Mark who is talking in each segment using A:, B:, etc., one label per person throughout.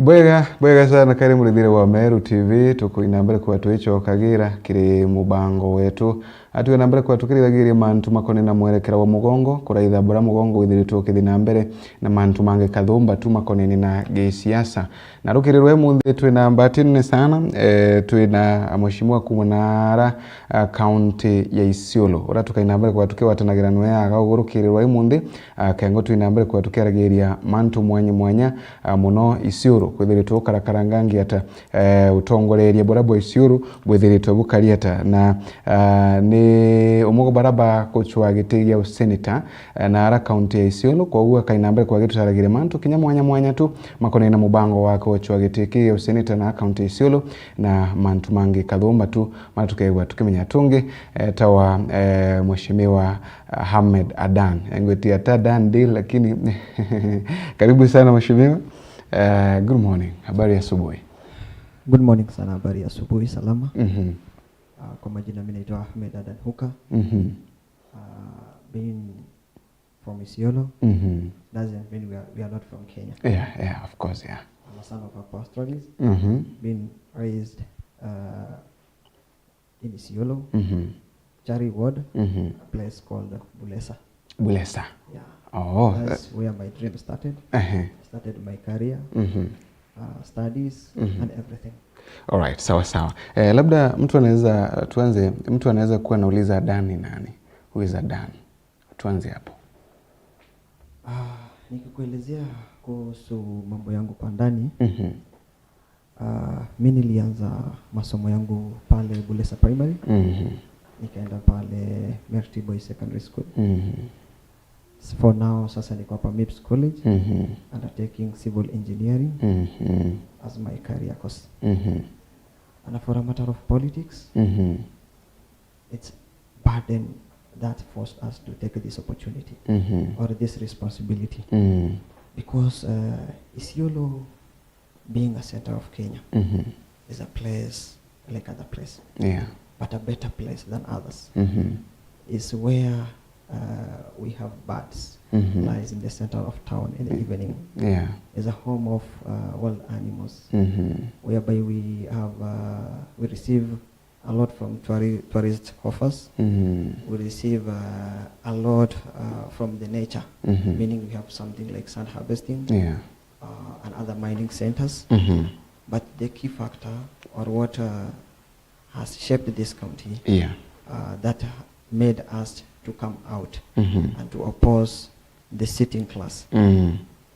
A: Bwega bwega sana, kari murithire wa Meru TV. Tukuina mbere kwa twicokagira kiri mubango wetu, atuwe na mbere kwa tukirithagiria mantu makone na mwerekera wa mugongo kuraitha bura mugongo withiritwo ukithi na mbere na mantu mange kathumba tu makonene na gisiasa. Na rukirirwe munthi twina mbati nene sana, twina mheshimiwa kuma nara county ya Isiolo uria tukaina mbere kwa tukiwatanagira nwe aga ugurukirirwa imunthi kengo twina mbere kwa tukiaragiria mantu mwanya mwanya, muno Isiolo kwithiritwo ukarakarangangi ata, utongoreria buria bwa Isiolo bwithiritwo bukari ata, na ni umugo baraba kuchwa giti gia useneta na ara county ya Isiolo. Koguo kaina mbere kwa gitutaragire mantu kinya mwanya mwanya tu makonene na mubango wake uchwa giti kia useneta na county ya Isiolo na mantu mangi kathumba tu mara tukemenya tungi, tawa mheshimiwa Ahmed Adan engwetia ta dan deal, lakini karibu sana mheshimiwa. Good morning, habari ya asubuhi.
B: Good morning sana, habari ya asubuhi, salama. Kwa majina mimi naitwa Ahmed Adan Huka. Being from Isiolo doesn't mean we are not from Kenya.
A: Yeah, of course, yeah.
B: I'm a son of a pastoralist, being raised in Isiolo, Chari Ward, a place called Bulesa.
A: Bulesa.
B: Yeah.
A: Oh.
B: That's where my dream started. Started my career, studies and everything.
A: Alright, sawa sawa. Labda mtu anaweza tuanze, mtu anaweza kuwa anauliza Adan ni nani? Who is Adan? Tuanze hapo.
B: Nikikuelezea kuhusu mambo yangu kwa ndani, mi nilianza masomo yangu pale Bulesa Primary, nikaenda pale Merti Boys Secondary School. For now sasa niko hapa MIPS College, undertaking civil engineering as my career course. And for a matter of politics, it's burden that forced us to take this opportunity or this responsibility because Isiolo, being a center of Kenya, is a place like other place, but a better place than others. Is where we have birds lies in the center of town in the evening. Is a home of wild animals, whereby we receive a lot from tourist offers. We receive a lot from the nature, meaning we have something like sand harvesting and other mining centers. But the key factor or what has shaped this county that made us to come out and to oppose the sitting class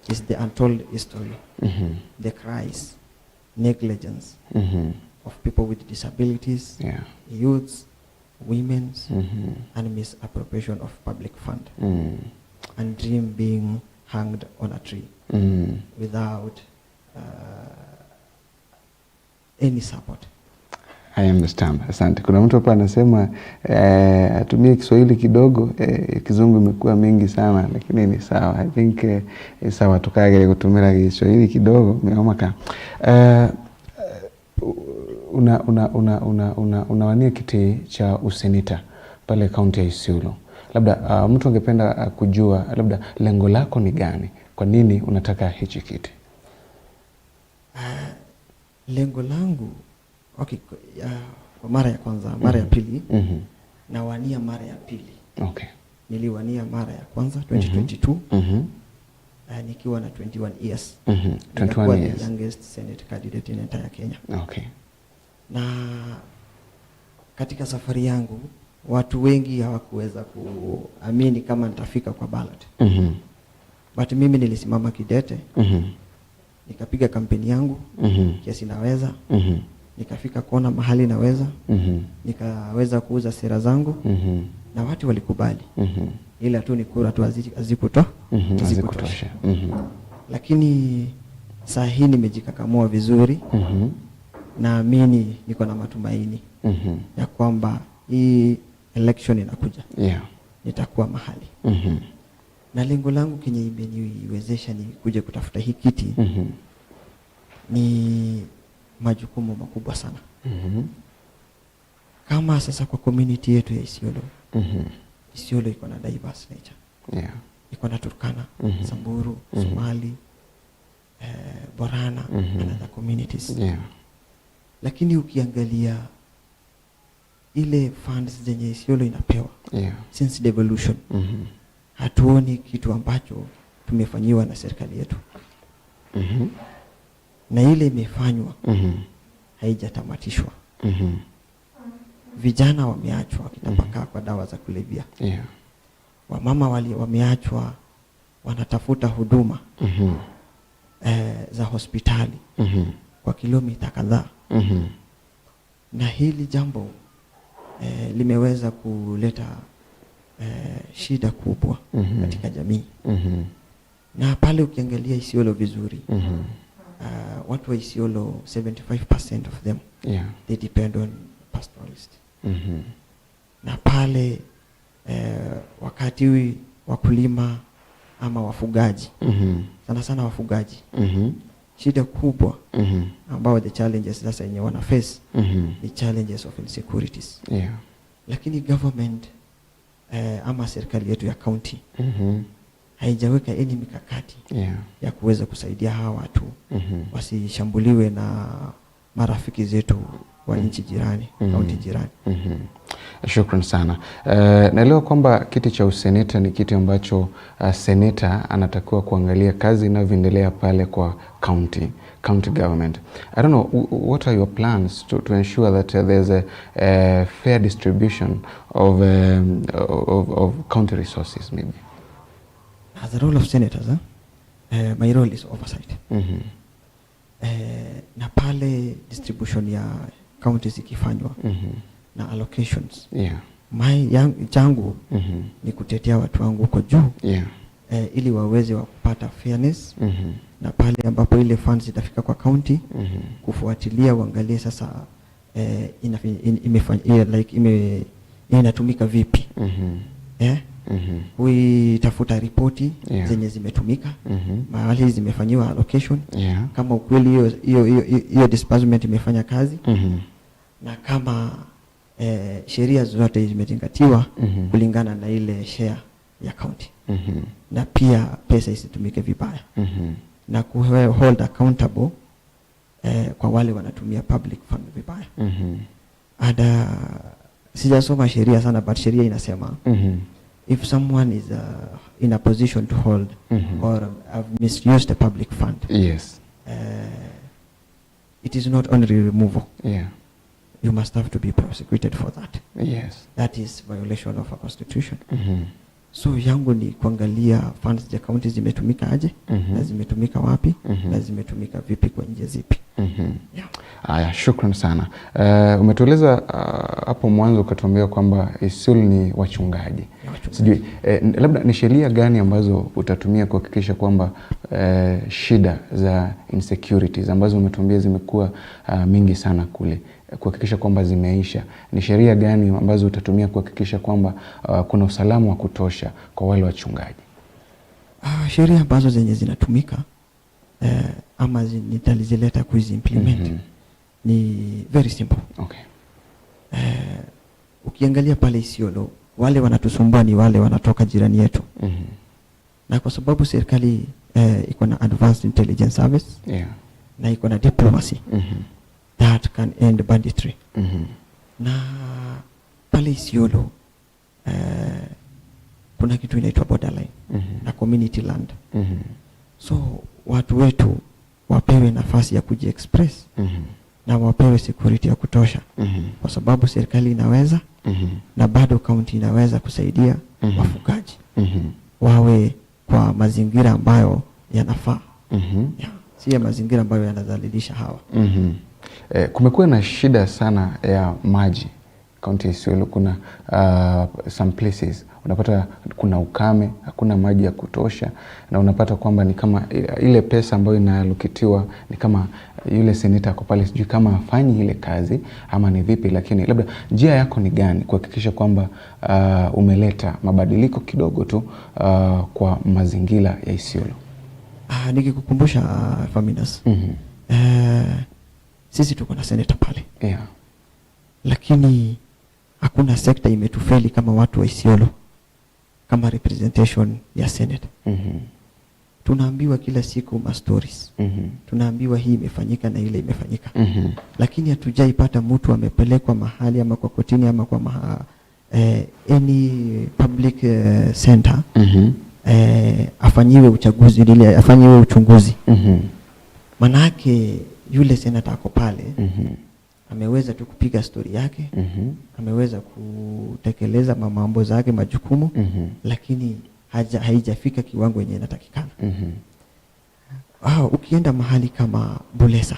B: is the untold history, the cries, negligence of people with disabilities, youths, women, and misappropriation of public fund, and dream being hanged on a tree without any support.
A: I understand. Asante. Kuna mtu hapa anasema atumie Kiswahili kidogo, Kizungu imekuwa mingi sana, lakini ni sawa. I think sawa tukagere kutumira Kiswahili kidogo meomaka. Unawania kiti cha useneta pale kaunti ya Isiolo. Labda mtu angependa kujua labda lengo lako ni gani? Kwa nini unataka hichi kiti?
B: Lengo langu, okay, kwa mara ya kwanza, mara ya pili, nawania mara ya pili. Niliwania mara ya kwanza 2022, nikiwa na 21 years.
A: 21
B: Nikakuwa the
A: years.
B: Youngest Senate candidate in entire Kenya. Na katika safari yangu watu wengi hawakuweza kuamini kama nitafika kwa ballot. But mimi nilisimama kidete, nikapiga kampeni yangu kiasi naweza, nikafika kona mahali naweza, nikaweza kuuza sera zangu na watu walikubali. Ila tu ni kura tu hazikutosha.
A: Hazikutosha.
B: Lakini saa hii nimejikakamua vizuri, naamini niko na matumaini ya kwamba hii election inakuja nitakuwa mahali, na lengo langu kenye imeniwezesha ni kuja kutafuta hii kiti ni majukumu makubwa sana. Kama sasa kwa community yetu ya Isiolo, Isiolo iko na diverse nature, iko na Turkana, Samburu, Somali. Borana and other communities. Lakini ukiangalia ile funds zenye Isiolo inapewa since devolution, hatuoni kitu ambacho tumefanyiwa na serikali yetu, na ile imefanywa haijatamatishwa. Vijana wameachwa wakitapakaa kwa dawa za kulevya, wamama wameachwa wanatafuta huduma za hospitali kwa kilomita kadhaa, na hili jambo limeweza kuleta shida kubwa katika jamii. Na pale ukiangalia Isiolo vizuri, watu wa Isiolo, 75% of them, they depend on pastoralist. Na pale wakati wakulima ama wafugaji, sana sana wafugaji, shida kubwa ambao the challenges sasa yenye wana face ni challenges of insecurities. Lakini government ama serikali yetu ya county haijaweka any mikakati ya kuweza kusaidia hawa watu wasishambuliwe na marafiki zetu wa nchi jirani, kaunti jirani.
A: Shukran sana. Naelewa kwamba kiti cha useneta ni kiti ambacho seneta anatakiwa kuangalia kazi inavyoendelea pale kwa county government. I don't know, what are your plans to ensure that there's a fair distribution of county resources maybe?
B: As the role of senators, eh? My role is oversight. Na pale distribution ya counties ikifanywa na allocations, changu ni kutetea watu wangu huko juu ili waweze wa kupata fairness, na pale ambapo ile funds itafika kwa county, kufuatilia uangalie sasa like inatumika vipi, kuitafuta ripoti zenye zimetumika, mahali zimefanyiwa allocation, kama ukweli hiyo disbursement imefanya kazi, na kama sheria zote zimezingatiwa kulingana na ile share ya county, na pia pesa isitumike vibaya, na ku hold accountable kwa wale wanatumia public fund vibaya. And sijasoma sheria sana, but sheria inasema if someone is in a position to hold or have misused the public fund, it is not only removal. You must have to be prosecuted for that. That is violation of our constitution. So yangu ni kuangalia funds za county zimetumika aje, na zimetumika wapi, na zimetumika vipi, kwa njia zipi. Yeah.
A: Aya, shukran sana. Umetueleza hapo mwanzo ukatuambia kwamba Isiolo ni wachungaji.
B: Ni wachungaji.
A: Sijui labda ni sheria gani ambazo utatumia kuhakikisha kwamba shida za insecurities ambazo umetuambia zimekuwa mingi sana kule, kuhakikisha kwamba zimeisha. Ni sheria gani ambazo utatumia kuhakikisha kwamba kuna usalama wa kutosha kwa wale wachungaji?
B: Sheria ambazo zenye zinatumika ama nitalizileta kuziimplement ni very simple. Ukiangalia pale Isiolo, wale wanatusumbua ni wale wanatoka jirani yetu, na kwa sababu serikali iko na advanced intelligence service na iko na diplomacy that can end banditry. Na pale Isiolo kuna kitu inaitwa borderline na community land. So watu wetu wapewe nafasi ya kujiexpress na wapewe security ya kutosha, kwa sababu serikali inaweza na bado county inaweza kusaidia wafugaji wawe kwa mazingira ambayo yanafaa, yeah. Si ya mazingira ambayo yanadhalilisha hawa.
A: Kumekuwa na shida sana ya maji kaunti ya Isiolo. Kuna some places unapata kuna ukame, hakuna maji ya kutosha, na unapata kwamba ni kama ile pesa ambayo inaallocatiwa ni kama yule seneta ako pale, sijui kama afanyi ile kazi ama ni vipi, lakini labda njia yako ni gani kuhakikisha kwamba umeleta mabadiliko kidogo tu kwa mazingira ya Isiolo?
B: Nikikukumbusha Faminas, sisi tuko na seneta pale, lakini hakuna sekta imetufeli kama watu wa Isiolo kama representation ya Senate. Tunaambiwa kila siku ma stories. Tunaambiwa hii imefanyika na ile imefanyika. Lakini hatujaipata mtu amepelekwa mahali ama kwa kotini ama kwa any public center afanyiwe uchaguzi ile, afanyiwe uchunguzi. Manake yule senator ako pale, ameweza tu kupiga story yake, ameweza kutekeleza mambo zake, majukumu, lakini haijafika kiwango yenye inatakikana. Ukienda mahali kama Bulesa,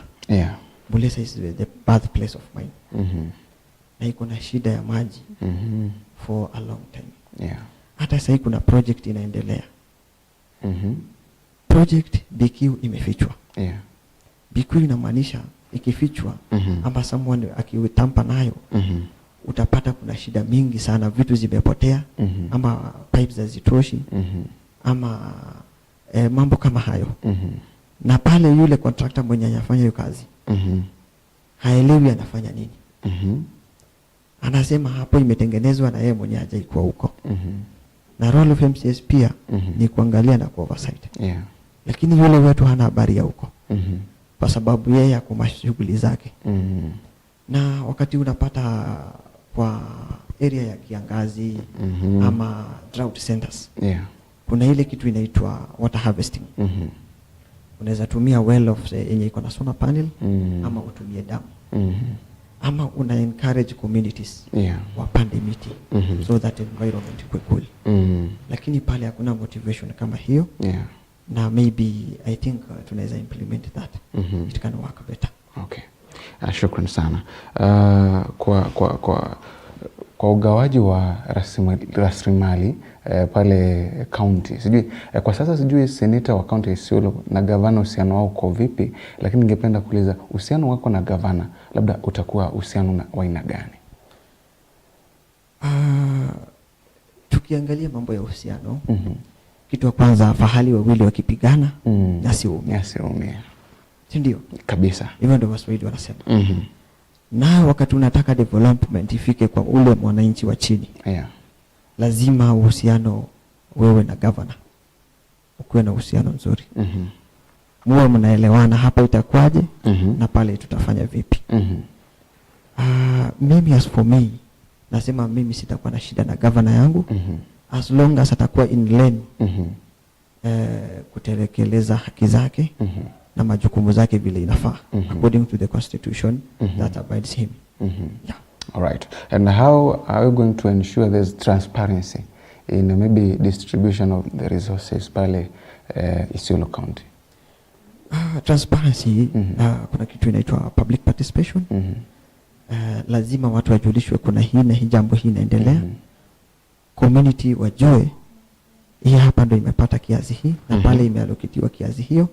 B: Bulesa is the birthplace of mine, na iko na shida ya maji for a long time. Hata sahii kuna project inaendelea. Project BQ imefichwa. BQ inamaanisha ikifichwa, ama someone akitamper nayo, utapata kuna shida mingi sana, vitu zimepotea, ama pipes hazitoshi, ama mambo kama hayo. Na pale yule contractor mwenye anafanya hiyo kazi haelewi anafanya nini. Anasema hapo imetengenezwa na yeye mwenyewe hajaikuwa huko. Na role of MCAs pia ni kuangalia na ku oversight. Lakini yule wetu hana habari ya huko kwa sababu yeye ako mashughuli zake. Na wakati unapata kwa area ya kiangazi ama drought centers, kuna ile kitu inaitwa water harvesting. Unaweza tumia well of yenye iko na solar panel, ama utumie dam, ama una encourage communities wapande miti so that environment ikuwe cool. Lakini pale hakuna motivation kama hiyo, na maybe I think tunaweza implement that. It can work better.
A: Okay. Shukran sana. Kwa ugawaji wa rasilimali pale county, sijui kwa sasa, sijui seneta wa kaunti ya Isiolo na gavana uhusiano wao uko vipi, lakini ningependa kuuliza uhusiano wako na gavana labda utakuwa uhusiano wa aina gani?
B: Tukiangalia mambo ya uhusiano, kitu ya kwanza, fahali wawili wakipigana, nyasi huumia.
A: Nyasi huumia.
B: Si ndio?
A: Kabisa.
B: Hivyo ndio Waswahili wanasema. Na wakati unataka development ifike kwa ule mwananchi wa chini, lazima uhusiano wewe na governor ukuwe na uhusiano mzuri, muwe mnaelewana, hapa itakuwaje na pale tutafanya vipi. Mimi, as for me, nasema mimi sitakuwa na shida na governor yangu as long as atakuwa in line kutekeleza haki zake na majukumu zake vile inafaa, according to the constitution that abides him. Yeah.
A: All right. And how are you going to ensure there's transparency in maybe distribution of the resources pale Isiolo County?
B: Transparency, kuna kitu inaitwa public participation. Lazima watu wajulishwe kuna hii na hii, jambo hii inaendelea. Community wajue hii hapa ndo imepata kiasi hii na pale imeallocatiwa kiasi hiyo,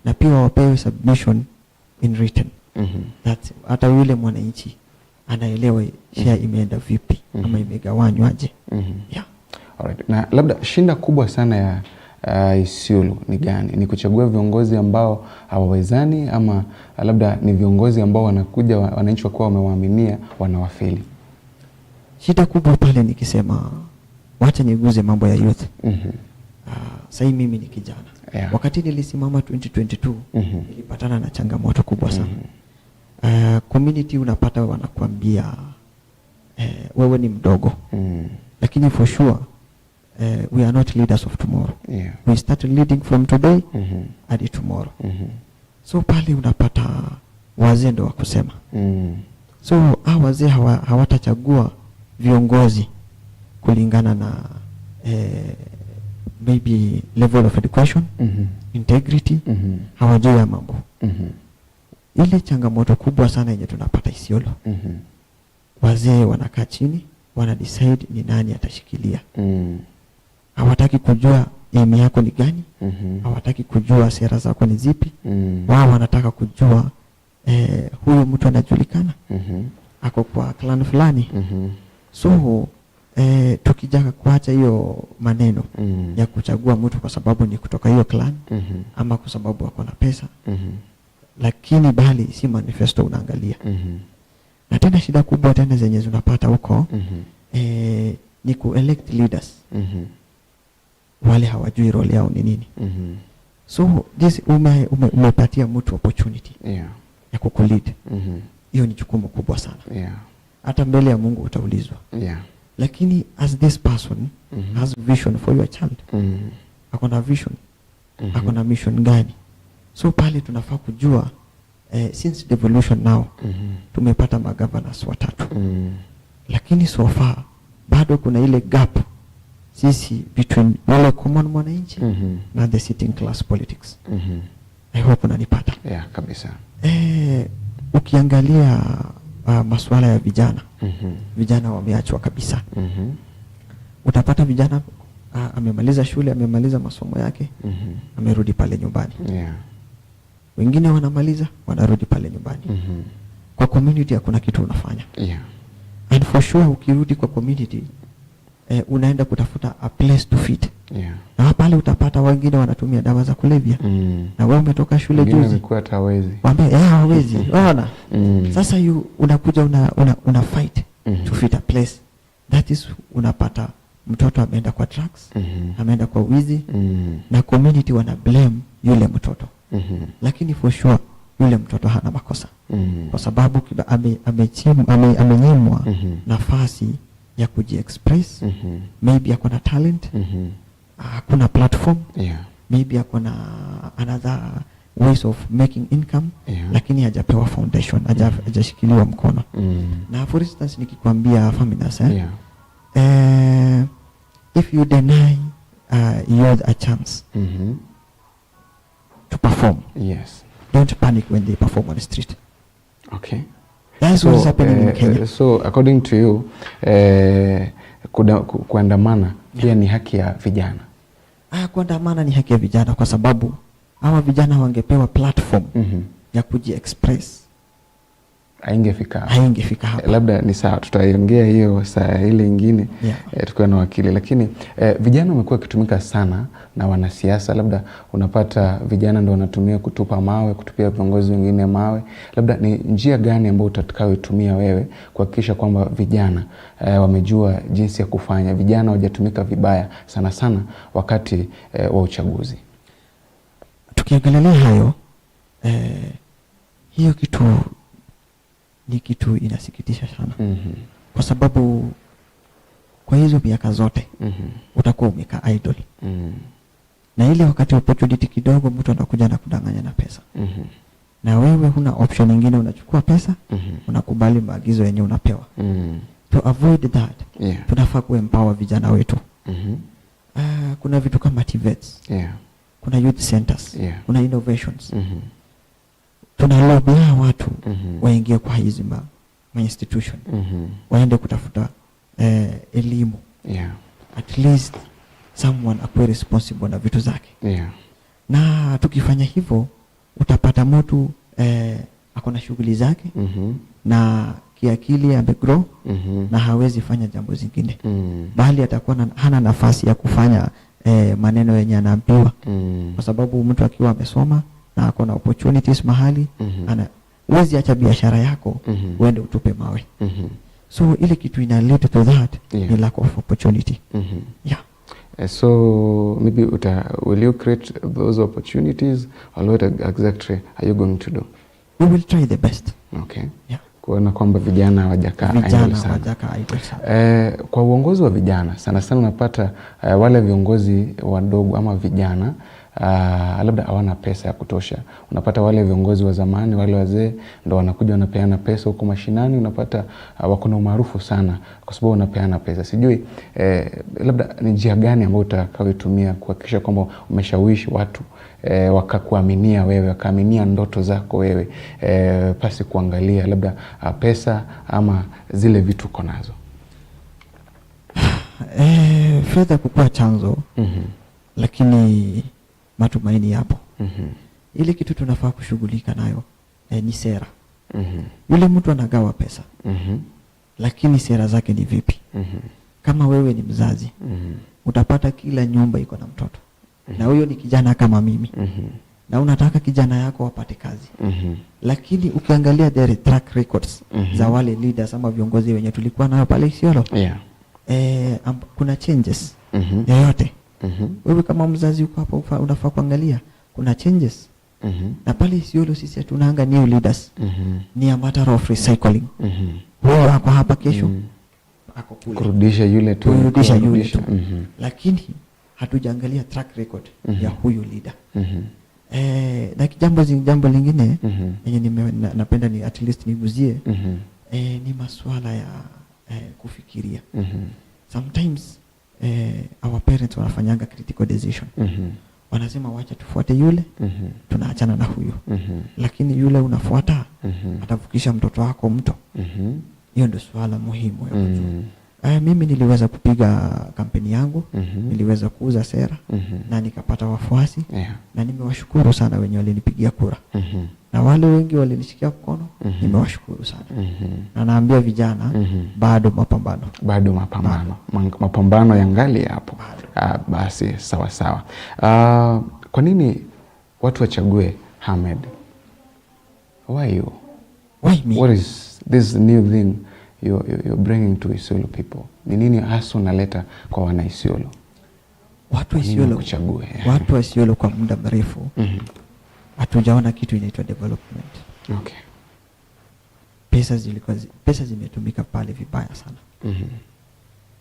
B: na pia wapewe submission in written, that hata yule mwananchi anaelewa share imeenda vipi ama imegawanywaje. Yeah.
A: Alright. Na labda shinda kubwa sana ya Isiolo ni gani? Ni kuchagua viongozi ambao hawawezani ama labda ni viongozi ambao wanakuja wananchi wakuwa wamewaaminia wanawafeli?
B: Shida kubwa pale, nikisema wacha niguze mambo ya youth. Sahii mimi ni kijana. Wakati nilisimama 2022, nilipatana na changamoto kubwa sana. Community unapata wanakuambia wewe ni mdogo, lakini for sure we are not leaders of tomorrow. We start leading from today hadi tomorrow. So pale unapata wazee ndo wa kusema. So hawa wazee hawatachagua viongozi kulingana na maybe level of education, integrity, hawajui ya mambo. Ile changamoto kubwa sana yenye tunapata Isiolo, wazee wanakaa chini, wana decide ni nani atashikilia. Hawataki kujua aim yako ni gani, hawataki kujua sera zako ni zipi. Wao wanataka kujua huyu mtu anajulikana, ako kwa clan fulani. So tukija kuacha hiyo maneno ya kuchagua mtu kwa sababu ni kutoka hiyo clan ama kwa sababu ako na pesa, lakini bali si manifesto unaangalia. Na tena shida kubwa tena zenye zinapata huko ni kuelect leaders wale hawajui role yao ni nini. So this umepatia mtu opportunity ya kukulead. Hiyo ni jukumu kubwa sana. Hata mbele ya Mungu utaulizwa. Lakini as this person has vision for your child, ako na vision, ako na mission gani? So pale tunafaa kujua, since devolution now, tumepata magovernors watatu, lakini so far bado kuna ile gap sisi between wale common mwananchi na the sitting class politics. I hope unanipata.
A: Yeah, kabisa.
B: Ukiangalia masuala ya vijana, vijana wameachwa kabisa. Utapata vijana amemaliza shule, amemaliza masomo yake, amerudi pale nyumbani. Wengine wanamaliza, wanarudi pale nyumbani. Kwa community hakuna kitu unafanya. And for sure ukirudi kwa community, unaenda kutafuta a place to fit. Na pale utapata wengine wanatumia dawa za kulevya. Na wewe umetoka shule
A: Wengine
B: juzi.
A: Wamekuwa hata hawezi.
B: Waambie, hawezi. Unaona? Sasa you unakuja una fight to fit a place. That is unapata mtoto ameenda kwa drugs, ameenda kwa wizi, na community wana blame yule mtoto. Lakini for sure yule mtoto hana makosa. Kwa sababu amenyimwa nafasi ya kujiexpress. Maybe ako na talent, hakuna platform, maybe ako na another ways of making income, lakini hajapewa foundation, hajashikiliwa mkono. Na for instance nikikwambia Faminas, if you deny youth a chance to perform, don't panic when they perform on the street. That's what is happening in Kenya.
A: So according to you, kuandamana pia ni haki ya vijana.
B: Kuandamana ni haki ya vijana kwa sababu hawa vijana wangepewa platform ya kujiexpress,
A: Haingefika hapo.
B: Haingefika hapa.
A: Labda ni sawa, tutaiongea hiyo saa ile ingine, tukiwa na wakili, lakini vijana wamekuwa wakitumika sana na wanasiasa. Labda unapata vijana ndo wanatumia kutupa mawe, kutupia viongozi wengine mawe. Labda ni njia gani ambayo utakayoitumia wewe kuhakikisha kwamba vijana wamejua jinsi ya kufanya, vijana hawajatumika vibaya sana sana wakati wa uchaguzi?
B: Tukiongelelea hayo, hiyo kitu ni kitu inasikitisha sana, kwa sababu kwa hizo miaka zote utakuwa umekaa idle, na ile wakati opportunity kidogo, mtu anakuja na kudanganya na pesa, na wewe huna option nyingine, unachukua pesa, unakubali maagizo yenye unapewa. To avoid that, tunafaa kuempower vijana wetu. Kuna vitu kama TVETs, kuna youth centers, kuna innovations. Tunalobby watu waingie kwa hizi ma institution, waende kutafuta elimu, at least someone akuwe responsible na vitu zake. Na tukifanya hivyo utapata mtu ako na shughuli zake, na kiakili amegrow, na hawezi fanya jambo zingine, bali atakuwa hana nafasi ya kufanya maneno yenye anaambiwa, kwa sababu mtu akiwa amesoma na ako na opportunities mahali, ana huwezi acha biashara yako uende utupe mawe. So ile kitu ina lead to that ni lack of opportunity. Yeah.
A: So maybe will you create those opportunities or what exactly are you going to do?
B: We will try the best. Yeah.
A: Kuona kwamba vijana hawajakaa idle
B: Vijana
A: sana.
B: Hawajakaa idle sana.
A: Kwa uongozi wa vijana sana sana unapata wale viongozi wadogo ama vijana labda hawana pesa ya kutosha. Unapata wale viongozi wa zamani, wale wazee ndo wanakuja wanapeana pesa huko mashinani, unapata wako na umaarufu sana kwa sababu wanapeana pesa. Sijui labda ni njia gani ambayo utakayoitumia kuhakikisha kwamba umeshawishi watu wakakuaminia wewe, wakaaminia ndoto zako wewe, pasi kuangalia labda pesa ama zile vitu uko nazo.
B: Fedha kukuwa chanzo, lakini matumaini yapo. Ile kitu tunafaa kushughulika nayo ni sera. Yule mtu anagawa pesa, lakini sera zake ni vipi? Kama wewe ni mzazi, utapata kila nyumba iko na mtoto, na huyo ni kijana kama mimi, na unataka kijana yako apate kazi, lakini ukiangalia the track records za wale leaders ama viongozi wenye tulikuwa nayo pale Isiolo, kuna changes yoyote? Wewe kama mzazi uko hapo, unafaa kuangalia Kuna changes. Na pale Isiolo sisi hatunanga new leaders. Ni a matter of recycling. Huyu ako hapa, kesho ako kule.
A: Kurudisha yule tu.
B: Kurudisha yule
A: Kurudisha.
B: tu. Lakini hatujaangalia track record ya huyu leader. Na jambo lingine yenye napenda ni at least niguzie ni masuala ya kufikiria. Sometimes our parents wanafanyanga critical decision. Wanasema wacha tufuate yule, tunaachana na huyu. Lakini yule unafuata atavukisha mtoto wako mto. Hiyo ndio suala muhimu ya kujua. Mimi niliweza kupiga kampeni yangu, niliweza kuuza sera na nikapata wafuasi na nimewashukuru sana wenye walinipigia kura na wale wengi walinishikia mkono, nimewashukuru sana. Na naambia vijana, bado mapambano.
A: Bado mapambano. Mapambano yangali yapo.
B: Bado.
A: Ah, basi sawa sawa. Kwa nini watu wachague Hamed? Why you?
B: Why me?
A: What is this new thing you're bringing to Isiolo people? Ni nini hasa unaleta kwa wana Isiolo?
B: Watu wa
A: Kwa nini
B: Isiolo,
A: wakuchague?
B: Watu wa Isiolo kwa muda mrefu hatujaona kitu inaitwa development. Pesa zimetumika pale vibaya sana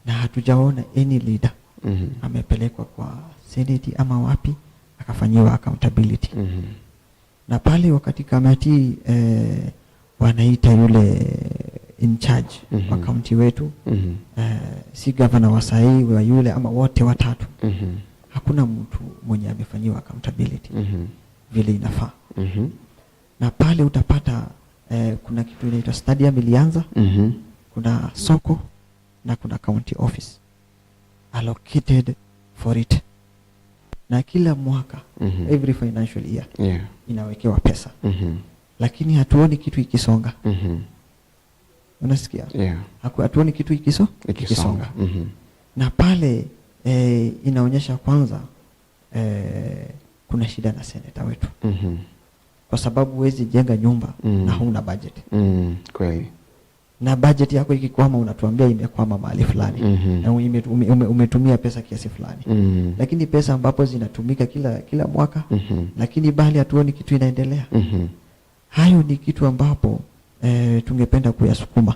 B: na hatujaona any leader amepelekwa kwa senate ama wapi akafanyiwa accountability. Na pale wakati kamati wanaita yule in charge wa kaunti wetu, si gavana wa sahii wa yule ama wote watatu, hakuna mtu mwenye amefanyiwa accountability vile inafaa. Na pale utapata kuna kitu inaitwa stadium ilianza, kuna soko na kuna county office allocated for it, na kila mwaka, every financial year, inawekewa pesa, lakini hatuoni kitu ikisonga. Unasikia?
A: Yeah.
B: Hatuoni kitu
A: Ikisonga.
B: ikisonga. Na pale inaonyesha kwanza kuna shida na seneta wetu, kwa sababu huwezi jenga nyumba na huna budget.
A: Kweli.
B: Na budget yako ikikwama, unatuambia imekwama mahali fulani na umetumia pesa kiasi fulani, lakini pesa ambapo zinatumika kila kila mwaka, lakini bali hatuoni kitu inaendelea. Hayo ni kitu ambapo tungependa kuyasukuma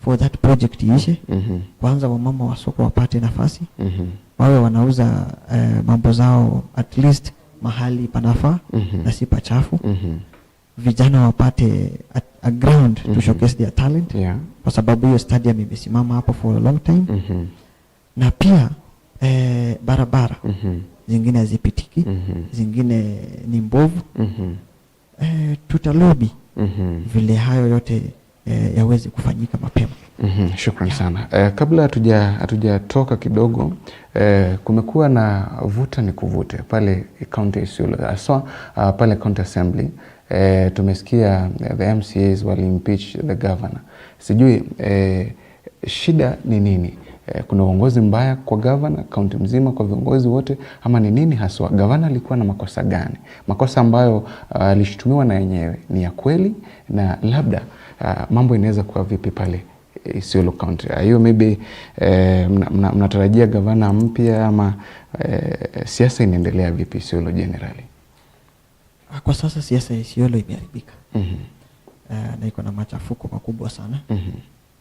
B: for that project iishe. Kwanza wamama wa soko wapate nafasi, wawe wanauza mambo zao at least mahali panafaa na si pachafu. Vijana wapate a ground to showcase their talent, kwa sababu hiyo stadium imesimama hapo for a long time. Na pia barabara zingine hazipitiki, zingine ni mbovu. Tutalobi vile hayo yote yaweze kufanyika mapema.
A: Shukran sana. Kabla hatujatoka kidogo, kumekuwa na vuta ni kuvute pale county Isiolo, haswa pale county assembly. Tumesikia the MCAs wali impeach the governor. Sijui shida ni nini? Kuna uongozi mbaya kwa governor kaunti mzima, kwa viongozi wote, ama ni nini haswa? Gavana alikuwa na makosa gani? Makosa ambayo alishutumiwa na yenyewe ni ya kweli, na labda mambo inaweza kuwa vipi pale Isiolo County? Hiyo maybe mnatarajia gavana mpya ama siasa inaendelea vipi Isiolo generally?
B: Kwa sasa siasa ya Isiolo imeharibika na iko na machafuko makubwa sana,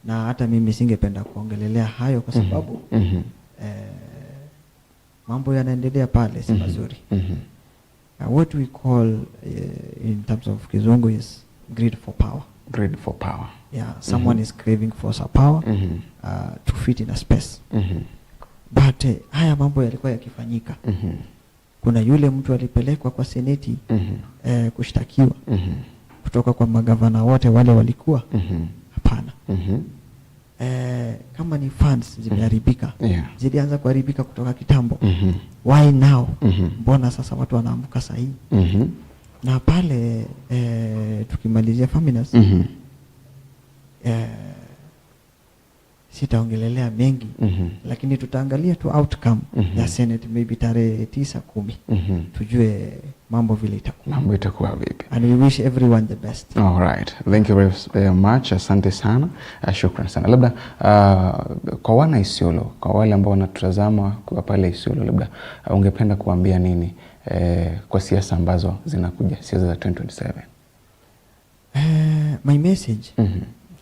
B: na hata mimi singependa kuongelelea hayo kwa sababu mambo yanaendelea pale si mazuri. What we call in terms of Kizungu is greed for power.
A: Greed for power.
B: Yeah, someone is craving for some power to fit in a space. But haya mambo yalikuwa yakifanyika, kuna yule mtu alipelekwa kwa seneti kushtakiwa kutoka kwa magavana wote wale walikuwa? Hapana. Kama ni funds zimeharibika, zilianza kuharibika kutoka kitambo. Why now? Mbona sasa watu wanaamka sahii? Na pale tukimalizia Faminas, Sitaongelelea mengi, lakini tutaangalia tu outcome ya Senate maybe tarehe 9, 10, tujue mambo vile itakuwa.
A: Mambo itakuwa vipi.
B: And we wish everyone the best.
A: All right. Thank you very, very much. Asante sana. Shukran sana. Labda kwa wana Isiolo, kwa wale ambao wanatutazama kwa pale Isiolo, labda ungependa kuambia nini kwa siasa ambazo zinakuja, siasa za 2027?
B: My message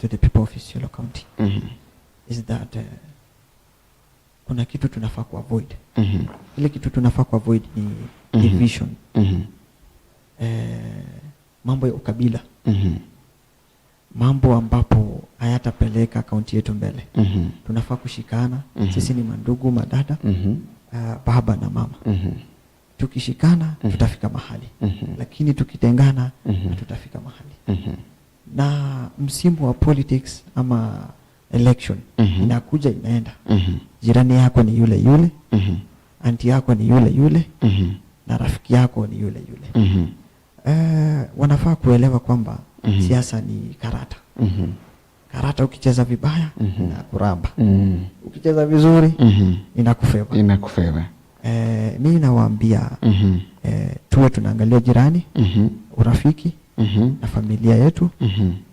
B: to the people of Isiolo County is that kuna kitu tunafaa kuavoid. Ile kitu tunafaa kuavoid ni division. Mambo ya ukabila. Mambo ambapo hayatapeleka kaunti yetu mbele. Tunafaa kushikana. Sisi ni mandugu, madada, baba na mama. Tukishikana tutafika mahali. Lakini tukitengana hatutafika mahali. Na msimu wa politics ama election inakuja inaenda. Jirani yako ni yule yule, auntie yako ni yule yule, na rafiki yako ni yule yule. Wanafaa kuelewa kwamba siasa ni karata. Karata ukicheza vibaya inakuramba. Ukicheza vizuri inakufeva.
A: Inakufeva.
B: Mi nawaambia tuwe tunaangalia jirani, urafiki na familia yetu,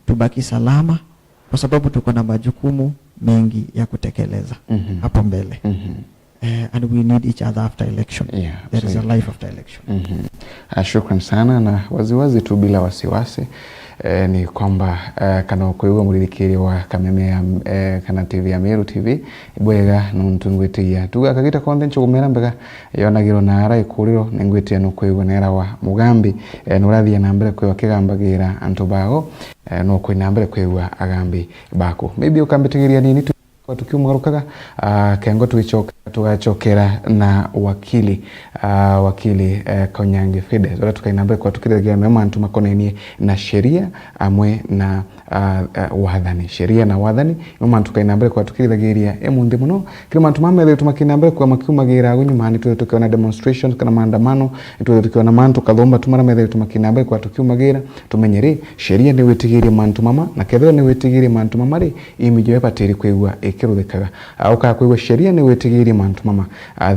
B: tubaki salama kwa sababu tuko na majukumu mengi ya kutekeleza hapo mbele. And we need each other after election. There is a life after election.
A: Shukran sana na waziwazi tu bila wasiwasi ni kwamba kana kuigua muririkiri wa kameme ya kana TV ya Meru TV bwega nuntu ngwitiia tuga kagita konthe nchugumera mbega yonagirwo na ara ikuriro ningwitia nukuigua nera wa mugambi nurathie na mbere kwigua kigambagira antu bago no kwina mbere kwigua agambi baku maybe ukambitigiria nini tu tukiumugarukaga kengo tugicoka tugacokera na wakili wakili Konyangi Fides uria tukaina mbere kwa tukiragia mantu makonenie na sheria amwe na wathani sheria na wathani mantu tukaina mbere kwa tukiragia emunthi muno kiri mantu mamethe tumakina mbere kwa makiumagira gunyuma ni tuwe tukiona demonstrations kana maandamano tuwe tukiona mantu kathomba tumara methe tumakina mbere kwa tukiumagira tumenyere sheria ni witigirie mantu mama na kethira ni witigirie mantu mama ri imijo epatiri kwigua ikiruthikaga uka kwigua sheria ni witigirie mantu mama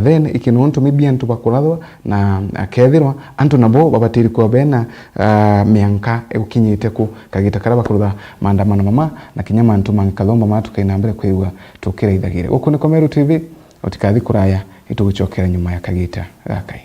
A: then ikinontu mibia antu bakurathwa na kethirwa antu nabo babatiri kwa bena mianka egukinyite ku kagita kara bakurutha maandamano mama na kinya mantu mangikathomba matukaina mbere kwigua tukiraithagire guku ni Meru TV utikathi kuraya itugucokera nyuma ya kagita gakai.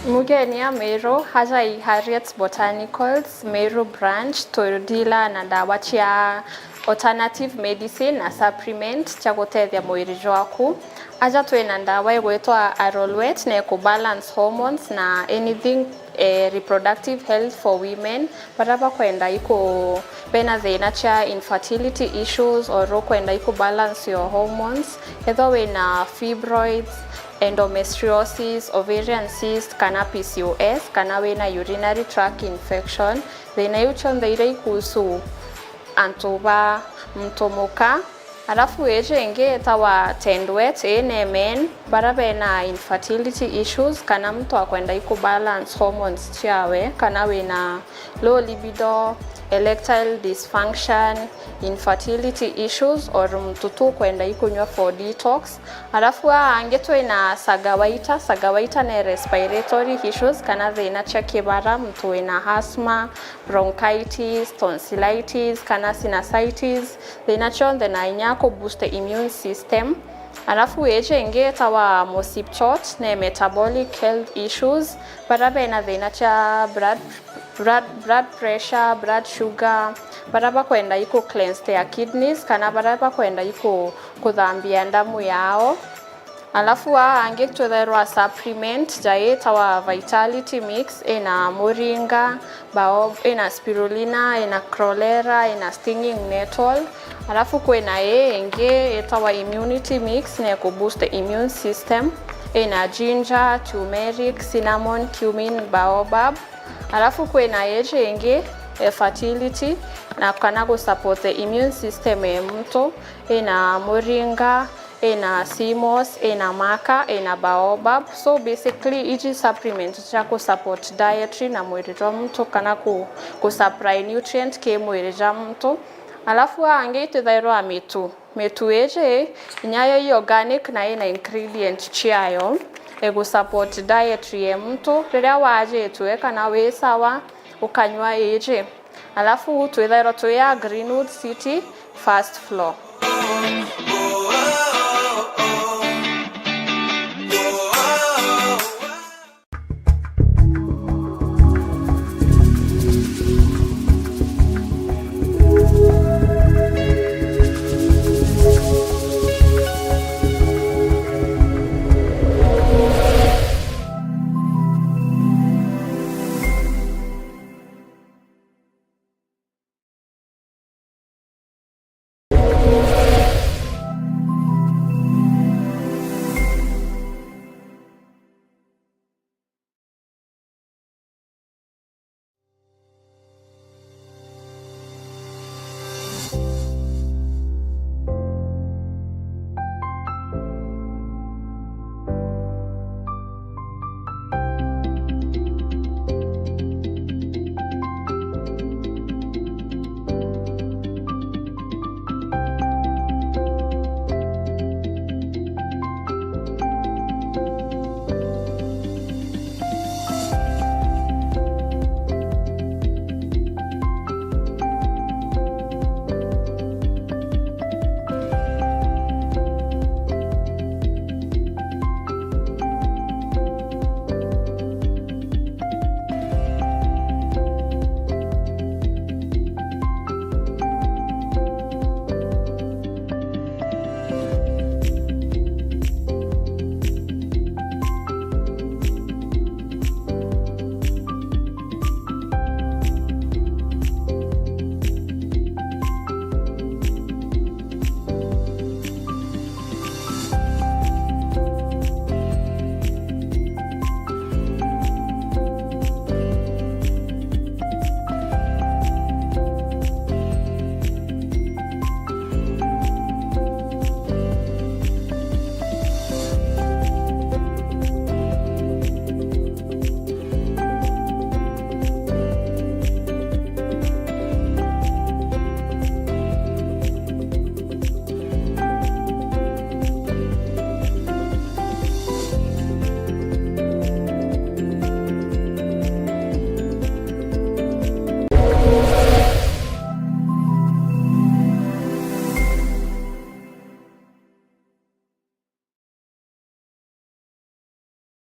C: Mugenia Meru haja i Harriet's Botanicals Meru branch turudila na ndawa cia alternative medicine na supplement cha gutethia mwiri waku. Aja twina ndawa igwitwa Arolwet na ku balance hormones na anything reproductive health for women baraba kwenda iko bena thina cha infertility issues or kwenda iko balance your hormones etho wina fibroids, endometriosis, ovarian cyst kana PCOS kana wina urinary tract infection thina iu cionthe iria ikuhusu antu ba mtumuka. Alafu eje ingi etawa tendwet ene men bara bena infertility issues kana mtu akwenda iku balance hormones chiawe kana wina low libido, erectile dysfunction, infertility issues or mtu tu kwenda ikunywa for detox. Alafu ange twina sagawaita, sagawaita ne respiratory issues kana thina cha kibara mtu wina asthma, bronchitis, tonsillitis kana sinusitis thina chonthe na inya ku boost the immune system. Alafu eje ingi etawa mosipchot ne metabolic health issues bara bena thina cha blood pressure, blood sugar baraba kwenda iko cleanse their kidneys kana baraba kwenda iko kuthambia ndamu yao. Alafu ange twetherwa supplement jae tawa vitality mix ina moringa, baob, ina spirulina, ina chlorella, ina stinging nettle. Alafu kwina ingi etawa immunity mix ne ku boost the immune system. Ina ginger, turmeric, cinnamon, cumin, baobab. Alafu kwina yeje ingi fertility na kana go support the immune system ya mtu. Ina moringa, ina sea moss, ina maca, ina baobab. So basically each supplement cha ku support dietary na mwiri wa mtu kana ku supply nutrient ke mwiri ja mtu. Alafu angi twithairwa mitu ije nyayo i organic na ina ingredient chiayo egu support dietary ya mtu riria wajitwe kana wi sawa ukanywa ije. Alafu twithairwa twi ya Greenwood City first floor.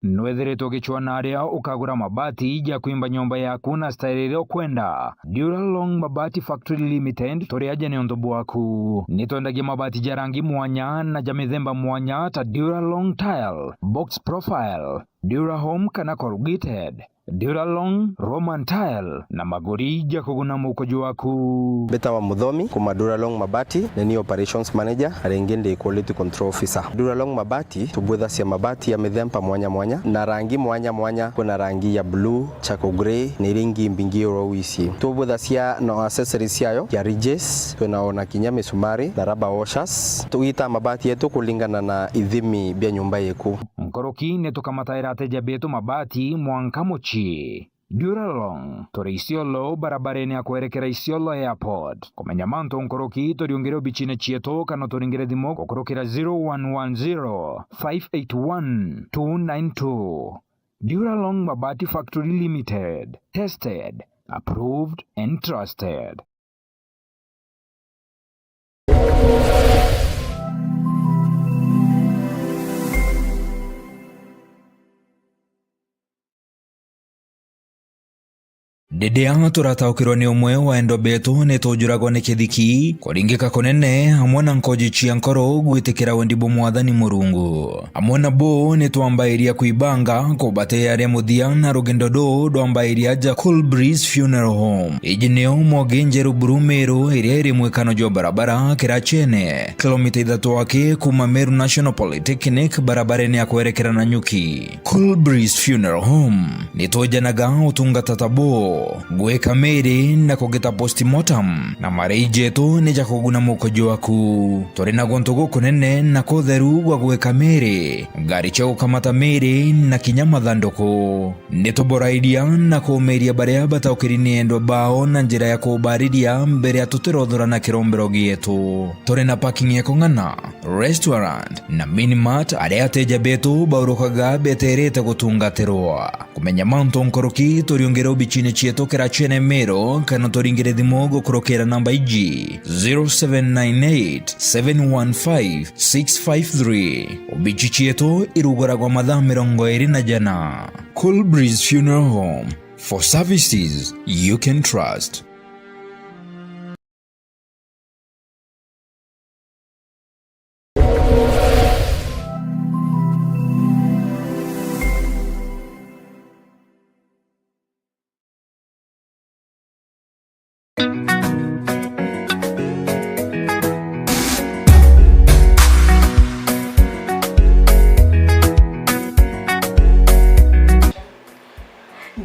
D: Nwethiritwo gichwana aria ukagura mabati ja kuimba nyomba yaku na style iria ukwenda. Duralong Mabati Factory Limited turi aja ni undu bwaku. Nitwendagia mabati ja rangi mwanya na ja mithemba mwanya ta Duralong Tile, Box Profile, Durahome kana Corrugated, Duralong Roman Tile na maguri ja kuguna mukoju waku.
E: Beta wa Muthomi kuma Duralong Mabati ni operations manager aringi ndi quality control officer. Duralong Mabati tubwithacia mabati ya mithemba mwanya mwanya na rangi mwanya mwanya. Kuna rangi ya blue, charcoal grey na iringi mbingi ro ici. Tubwithacia no accessories ciayo ya ridges, tunaona kinya misumari na rubber washers. Tugita mabati yetu kulingana na ithimi bia nyumba yeku.
D: Nkoroki ni tukamataira ateja betu mabati mwanka muchi. Duralong tori Isiolo barabara-ini ya kwerekera Isiolo Airport. Kumenya mantu nkoroki toriungire obichine chietu kana turingire thimu gukurukira 0110 581 292. Duralong Mabati Factory Limited. Tested, approved and trusted. Rĩrĩa tũrataũkĩrwo nĩ ũmwe wa endwa betũ nĩ tũnjũragwo nĩ kĩthiki kũringĩka kũnene hamwe na nkoji cia nkoro gwĩtĩkĩra wendi bwa mwathani mũrungu hamwe na bo nĩ twambairia kwibanga kũbatĩĩa rĩa mũthia na rũgendo rũũ rwambairia ja Cool Breeze Funeral Home iji nĩo Mwangi Njeru Buru Meru ĩrĩa ĩrĩ mwĩkano jwa barabara Kĩrachene kilomita 3 wake kuma Meru National Polytechnic barabara-inĩ ya kwerekera Nanyuki. Cool Breeze Funeral Home nĩ tũnjanaga ũtungata tabo gwĩka mĩrĩ na kũgĩta postmortem na marĩijetũ nĩ ja kũguna mũkojo waku tũrĩ na gũntũ gũkũnene na kũtheru gwa gwĩka mĩrĩ ngari cia gũkamata mĩrĩ na kinya mathandũkũ nĩ tũborairia na kũmĩria barĩa bataũkĩri nĩ endwa bao na njĩra ya kũbarĩria mbere ya tũtĩrothora na kĩrombero gĩetũ tũrĩ na parking ya kũng'ana restaurant na minimart arĩa ateja betũ baũrũkaga beterete gũtungatĩrwo kũmenya mantũ nkũrũki tũriũngĩre obici-inĩ cietũ Kĩrachene Meru kana tũringĩre thimũ gũkũrũkĩra namba iji 0798 715 653 obici cietũ irugũragwo mathaa 24. Cool Breeze Funeral Home, for services you can trust.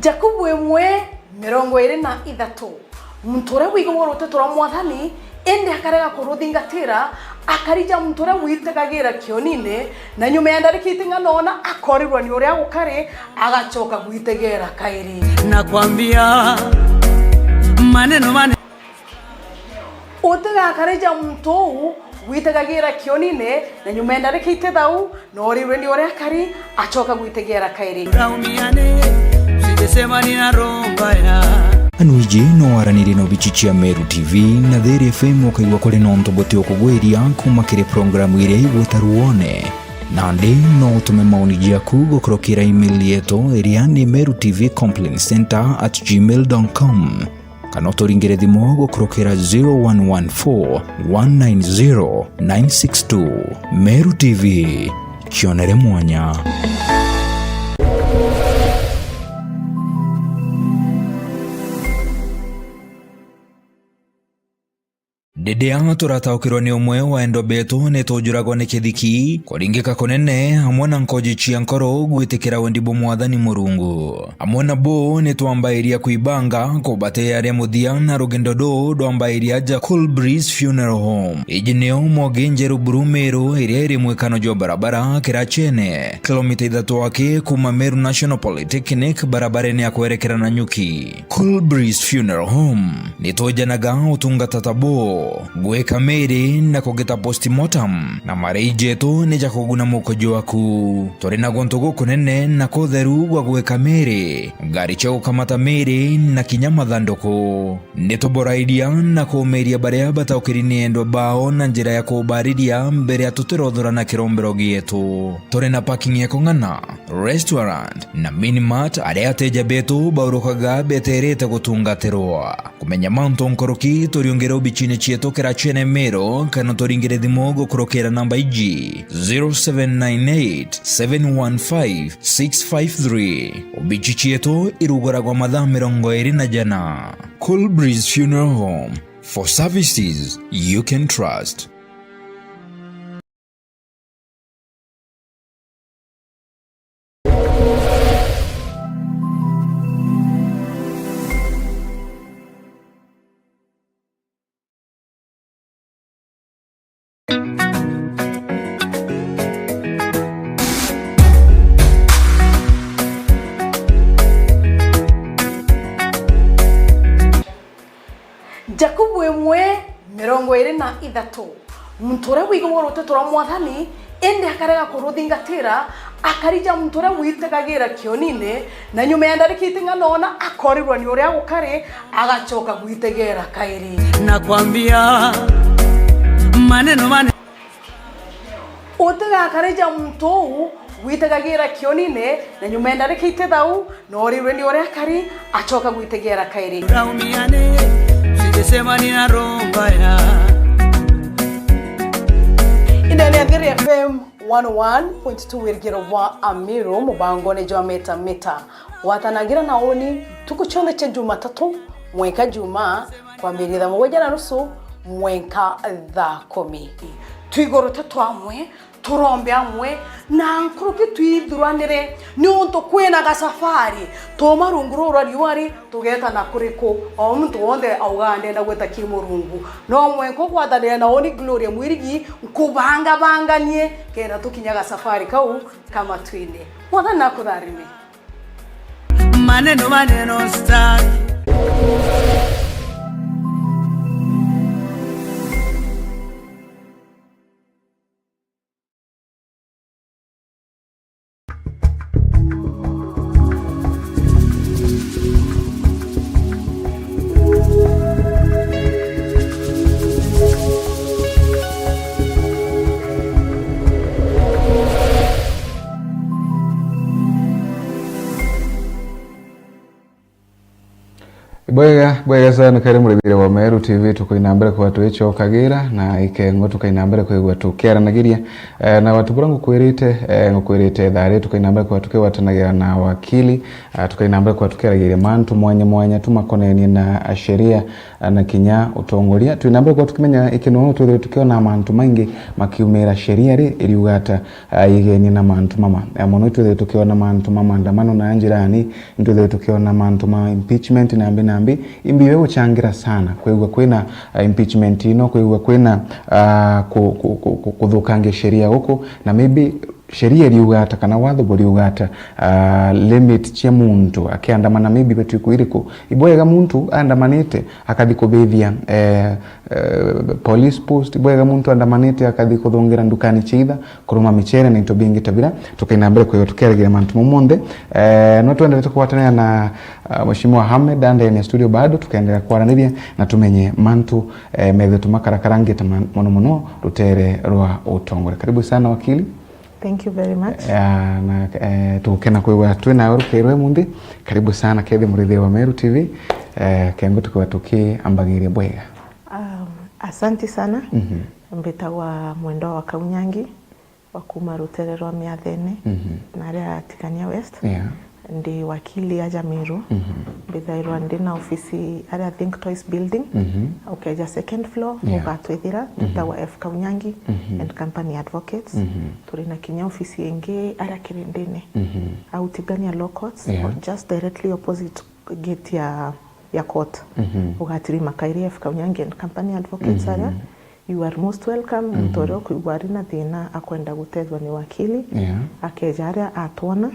F: Jakubu 1:23 muntu uria wigagwo ruteto rwa mwathani indi akarega kuruthingatira akarija muntu uria witekagira kionine na nyuma ya ndariki iting'anona akorirwa ni uria gukari agacoka gwitegera kairi.
G: Nakwambia maneno mane
F: utigakarija muntu uu witekagira kionine na nyuma ya ndariki itethau na orirwe ni uria akari acoka gwitegera kairi.
G: Raumiane sema nina roho mbaya.
D: Anuiji no waranĩrie na obici cia Meru TV na Theri FM ũkaigua kũrĩ na ũntũbũtĩ ũkũgwĩria kuma kĩrĩ programu ĩrĩa igwĩta Ruone nandi no ũtũme maoni jaku gũkũrũkĩra email yetu ĩrĩa nĩ merutvcomplaintcenter@gmail.com kana ũtũringĩre thimũ gũkũrũkĩra 0114 190 962. Meru TV kĩonere mwanya. Rĩrĩa tũrataũkĩrwo nĩ ũmwe wa endwa betũ nĩ tũnjũragwo nĩ kĩthiki kũringĩka kũnene hamwe na nkoji cia nkoro gwĩtĩkĩra wendi bwa mwathani mũrungu hamwe na bo nĩ twambairia kwibanga kũbatĩĩa rĩa mũthia na rũgendo rũũ rwambairia ja Cool Breeze Funeral Home iji nĩo Mwangi Njeru Buru Meru ĩrĩa ĩrĩ mwĩkano jwa barabara Kĩrachene kilomita 3 wake kuma Meru National Polytechnic barabara-inĩ ya kwerekera Nanyuki. Cool Breeze Funeral Home nĩ tũnjanaga ũtungata tabo gwĩka mĩrĩ na kũgĩta postmortem na marĩijetũ nĩ ja kũguna mũkojo waku tũrĩ na gũntũ gũkũnene na kũtheru gwa gwĩka mĩrĩ ngari cia gũkamata mĩrĩ na kinya mathandũkũ nĩ tũborairia na kũmĩria barĩa bataũkĩri nĩ endwa bao na njĩra ya kũbarĩria mbere ya tũtĩrothora na kĩrombero gĩetũ tũrĩ na parking ya kũng'ana restaurant na minimart arĩa ateja betũ baũrũkaga beterete gũtungatĩrwo kũmenya mantũ nkũrũki tũriũngĩre obici-inĩ cietũ Kĩrachene Meru kana tũringĩre thimũ gũkũrũkĩra namba iji 0798 715 653 obici cietũ irugũragwo mathaa 24. Cool Breeze Funeral Home, for services you can trust.
F: Jakubu 1:23 muntu uria wigagwo ruteto rwa mwathani indi akarega kuruthingatira akarija muntu uria witekagira kionine na nyuma ya ndariki iting'anona akorirwa ni uria gukari agacoka gwitegera kairi.
G: Nakwambia maneno mane
F: utigakarija muntu uu gwitegagira kionine na nyuma endarika ite thau na orirwe ni uria kari achoka gwitegera kairi
G: Raumiane sijesema nina roho mbaya.
F: Indani ya Thiri FM 101.2 wirigiro wa Amiru mubango ni jwa meta meta watanagira naoni tuku chonde cha Jumatatu mwenka Juma kwambĩrĩria thaa mũgwanja na nusu mwenka thaa kumi twigũrũte twamwe turombe amwe na nkuruki twithuranire ni untu kwina gasafari tuma rungu rura riuari tugetana kuriku o muntu wonthe auga ndenda gwita ki murungu no mwenko gwathanira na oni Gloria Mwirigi nkubanga banganie kenda tukinyaga safari kau kama twine mwathani akutharime.
G: Maneno maneno staki.
A: Bwega bwega sana kari murithire wa Meru TV tukuina mbere kwa twicho kagira na ikengo tukaina mbere kuigwa tukiaranagiria na watu bura ngukwirite ngukwirite thare tukaina mbere kwa tukiwatanagira na wakili tukaina mbere kwa tukiaragiria mantu mwanya mwanya tumakonenie na sheria na kinya utongoria tuina mbere kwa tukimenya ikino twithire tukiona mantu maingi makiumira sheria ri iriugata igeni na mantu mama muno twithire tukiona mantu mama andamano na njirani twithire tukiona mantu ma impeachment na mbi na mbi imbiwe guchangira sana kwigua kwina impeachment ino kwigua kwina kuthukangia sheria guku na maybe sheria iriugata kana watho buriugata limit chia muntu akiandamana maybe betuikuiriku ibwega muntu andamanite akathi kubithia police post ibwega muntu andamanite akathi kuthungira ndukani chiitha kuruma michere na into bingi tabira tukaina mbere kwa tukeragira mantu mumonde no tuendelete kuwatanira na Mheshimiwa Ahmed ande ni studio bado tukaendelea kwaraniria na tumenye mantu methe tumakarakarangite muno muno rutere rwa utongore. Karibu sana wakili.
H: Thank you very much.
A: Na tukena kuigwa twina rukeirwe mundi. Karibu sana kethi murithire wa Meru TV kengo tukiwa tukiambagiria bwega.
H: Asante sana. Mbetagwa Mwendwa wa Kaunyangi wa kuma rutere rwa Miathene na aria Tikania West. Ndi wakili aja Meru. Mbethairwa ndi na ofisi aria Think Toys building. Ukeja second floor ugatwithira tutagwa F Kaunyangi and Company Advocates. Turi na kinya ofisi ingi aria Kirindini. Au Tigania Law Courts just directly opposite gate ya court. Ugatiri makairi F Kaunyangi and Company Advocates aria. You are most welcome. Mutoro kuigwa ari na thina akwenda gutethwa ni wakili akeja aria atwona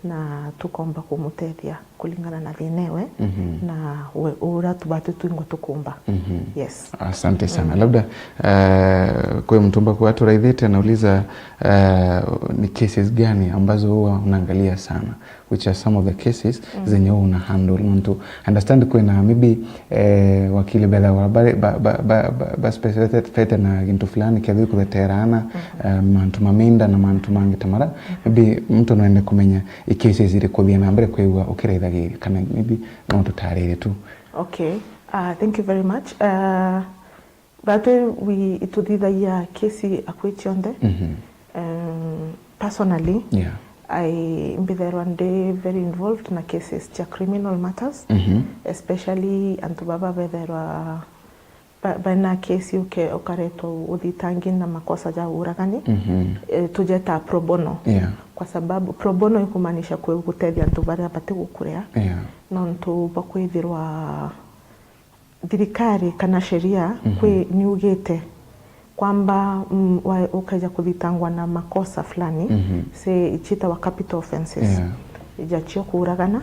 H: na tukomba kumutethia kulingana na thinewe na ura tubatu twingwa tukumba. Yes.
A: Asante sana. Labda kwa mtumba kwa watu raithite nauliza ni cases gani ambazo huwa unaangalia sana, which are some of the cases zenye huwa una handle mtu understand kwa na maybe wakili bedha wa ba specific na kintu fulani kiathi kureterana mantu maminda na mantu mangi tamara maybe mtu anaenda kumenya i cases iri kuthia na mbere kuigua ukiraithagiria kana maybe no tutarire tu.
H: Okay. Thank you very much. But we ituthithagia kesi akwi cionthe. Personally, I mbithairwa ndi very involved na cases cha criminal matters, especially antu baba bethairwa bana kesi ukaretwo uthitangi na makosa ja uragani. Tujeta pro bono. Kwa sababu pro bono ikumaanisha kwe gutethia antu baria bati gukurea. No ntu bakwithirwa thirikari kana sheria kwi niugite kwamba ukaja kuthitangwa na makosa fulani se ichita wa capital offenses ijachio kuuragana,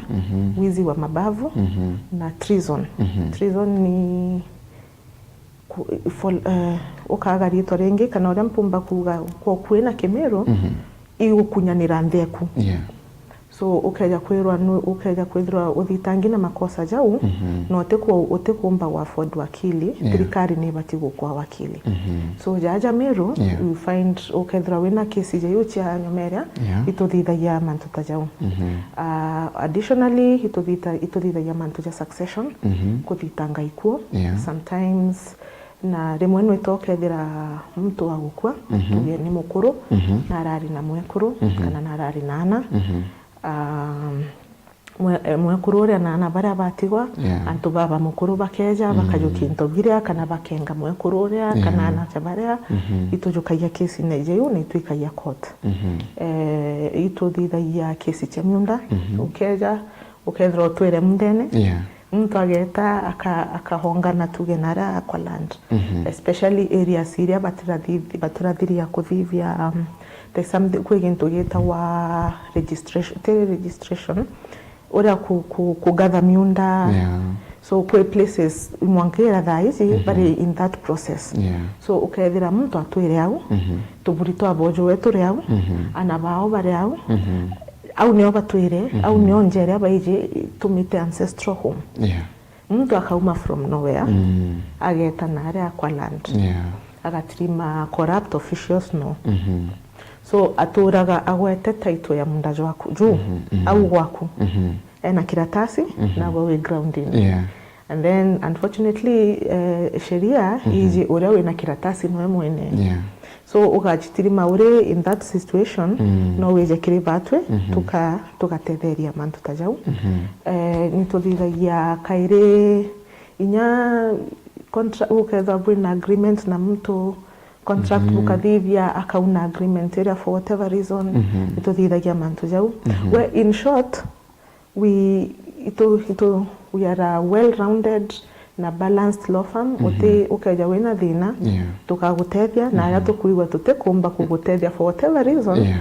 H: wizi wa mabavu na treason. Treason ni ukaga ritwa ringi kana uria mpumba kuga kwa kwina Kimiru igukunyanira ntheku. So ukeja kwirwa ukeja kwithirwa uthitangi na makosa jau no utikumba wa afford wakili, thirikari ni ibati gukwa wakili. So jaja Meru, you find ukethira wina kesi jayu chia nyomeria, ituthithagia mantu ta jau. Additionally, ituthithagia mantu ja succession, kuthitanga ikuo. Sometimes na rimwe nwitokethira mtu wa gukua, tuge ni mukuru, na arari na mwekuru, kana na arari na ana. Mwekuru uria na ana baria batigwa, antu baba mukuru bakeja bakajukia into biria kana bakenga mwekuru uria kana anacha baria, itujukagia kesi na jeyo na ituikagia court. Ituthithagia kesi cha miunda, ukeja ukethira utwire mundene, mtu ageta akahongana tuge nara kwa land, especially areas iria batirathiria kuthithia. There's something kwi gintu gitagwa registration, tele registration uria kugatha miunda. So kwi places mwankira thaa ici bari in that process. So ukethira mtu atwire au tuburi twa bojo turi au ana bao bari au au nio batwire au nio njere baije tumite ancestral home. Mtu akauma from nowhere, ageta na aria kwa land, agatirima corrupt officials no. So aturaga agwete title ya munda jwaku juu au gwaku, ena kiratasi na wewe grounding. And then unfortunately, sheria iji uria wina kiratasi niwe mwene. So ugachitirima uri in that situation, no wije kiri batwe tukatetheria mantu ta jau. Nituthithagia kairi inya contract, uketha bwina agreement na mtu, contract bukathithia akauna agreement area for whatever reason, nituthithagia mantu jau. Well, in short, we are a well-rounded na balanced law firm. Uti ukeja wina thina, tukagutethia, na aria tukuigua tutikumba kugutethia for whatever reason,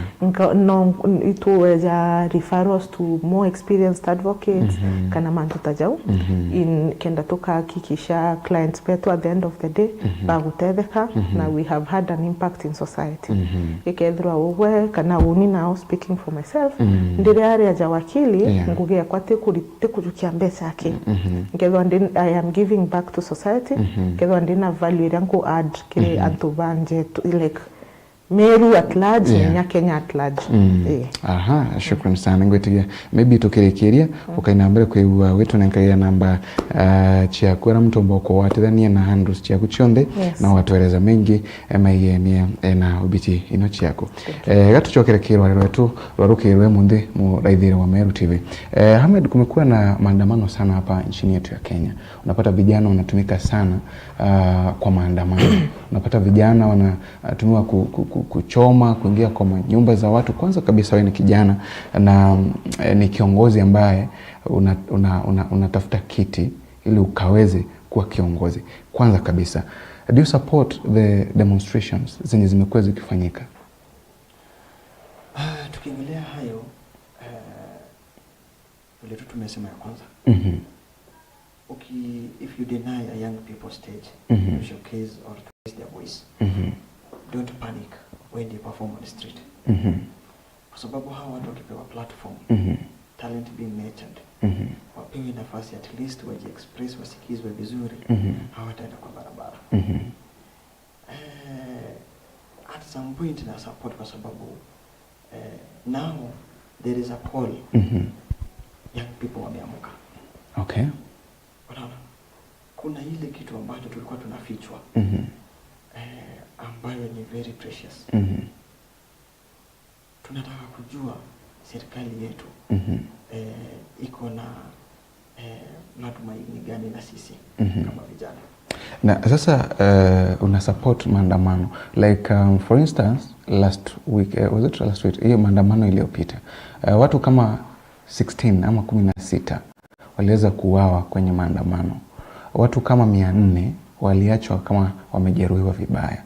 H: no ituweja referrals to more experienced advocates kana mantu ta jau, in kenda tukahakikisha clients petu at the end of the day bagutetheka na we have had an impact in society. Ikethirwa ugwe kana uni, now speaking for myself, ndiria aria ja wakili, ngugi yakwa tikujukia mbeca aki nkethwa I am giving back to society, nkethwa ndina value iria nku add kiri antu banje like Meru at large, nya Kenya at large.
A: Aha, shukran sana. Ngwetigia maybe tukirikiria ukaina mbere kuigua wetu nankaria namba chiaku ara mtombo ko watithania na handles chiaku chionthe, na watueleza mengi maigenia na ubiti ino chiaku. Gatuchokere kirwa rwetu rwarukirwe munthi muraithire wa Meru TV. Ahmed, kumekuwa na maandamano sana hapa nchini yetu ya Kenya. Unapata vijana wanatumika sana kwa maandamano. Unapata vijana wanatumiwa kuchoma, kuingia kwa nyumba za watu. Kwanza kabisa wewe ni kijana na ni kiongozi ambaye unatafuta kiti ili ukaweze kuwa kiongozi. Kwanza kabisa, do you support the demonstrations zenye zimekuwa zikifanyika?
B: Tukiangalia hayo, vile tu tumesema ya kwanza, if you deny a young people stage to showcase or to raise their voice, don't panic when they perform on the street, kwa sababu hawa watu wakipewa platform, talent being nurtured, wapewe nafasi at least waji-express, wasikizwe vizuri, hawataenda kwa barabara. At some point na support, kwa sababu now there is a call. Young people wameamka. Unaona, kuna ile kitu ambacho tulikuwa tunafichwa, ambayo ni very precious. Tunataka kujua serikali yetu iko na matumaini gani na sisi kama vijana.
A: Na sasa una support maandamano, like for instance last week, was it last week, hiyo maandamano iliyopita, watu kama 16 ama 16 waliweza kuuawa kwenye maandamano, watu kama 400 waliachwa kama wamejeruhiwa vibaya.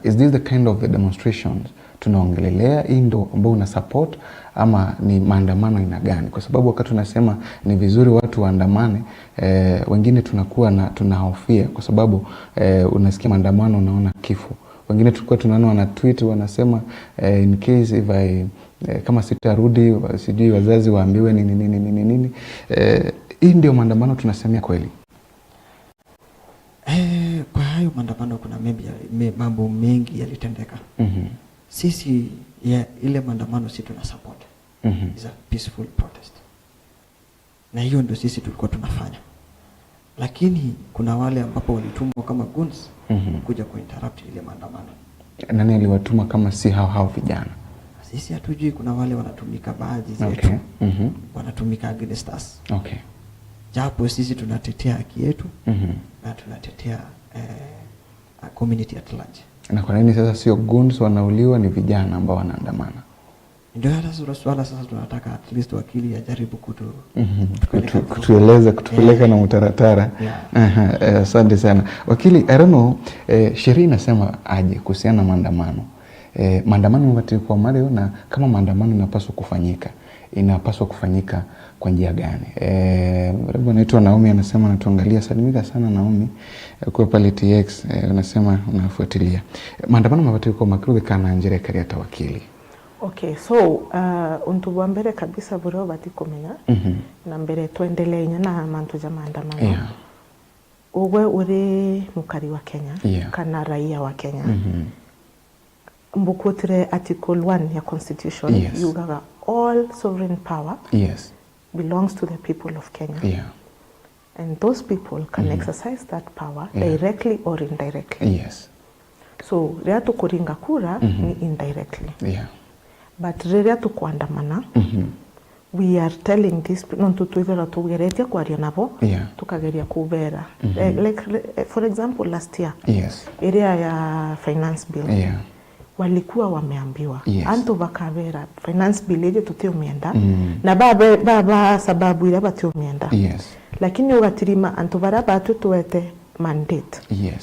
A: Is this the kind of the demonstrations tunaongelelea? Hii ndo ambao una support ama ni maandamano aina gani? Kwa sababu wakati tunasema ni vizuri watu waandamane, wengine tunakuwa na tunahofia kwa sababu unasikia maandamano unaona kifo. Wengine tulikuwa tunaona wana tweet wanasema, in case if I Kama sitarudi sijui wazazi waambiwe nini nini nini nini. Hii ndio maandamano tunasemea kweli?
B: Kwa hayo maandamano kuna mambo mengi yalitendeka. Sisi ya, ile maandamano si tuna support. Is a peaceful protest, na hiyo ndio sisi tulikuwa tunafanya, lakini kuna wale ambapo walitumwa kama goons kuja kuinterrupt ile maandamano.
A: Nani aliwatuma kama si hao hao vijana?
B: Sisi hatujui, kuna wale wanatumika baadhi zetu wanatumika against us, japo sisi tunatetea haki yetu na tunatetea community at large.
A: Na kwa nini sasa sio goons wanauliwa, ni vijana ambao wanaandamana?
B: Ndio hata swala sasa tunataka at least wakili ajaribu kutu kutupeleka
A: Kutueleza, kutupeleka na mtaratara.
B: Yeah.
A: Asante sana wakili. I don't know, sheria inasema aje kuhusiana na maandamano? Maandamano kwa Mario, na kama maandamano inapaswa kufanyika, inapaswa kufanyika kwa njia gani? Mrembo anaitwa Naomi anasema anatuangalia. Salimika sana Naomi, kwa pale TX, unasema unafuatilia maandamano mabati kwa makiruthikana njira ikaria ta wakili.
H: Okay, so untu bwa mbere kabisa buria ubati kumenya na mbere tuendelee na mantu ja maandamano, uwe uri mukari wa Kenya kana raia wa Kenya, mbukutire article 1 ya constitution yugaga all sovereign power belongs to the people of Kenya and those people can exercise that power directly or indirectly. So riria tukuringa kura ni indirectly, but riria tukuandamana we are telling this nontu twithira tugeretie kwaria nabo, tukageria kubera. Like for example last year area ya finance bill, walikuwa wameambiwa, antu bakabera finance bill ije tutiumienda na baba baba sababu iria batiumienda, lakini ugatirima antu baria batutuete mandate,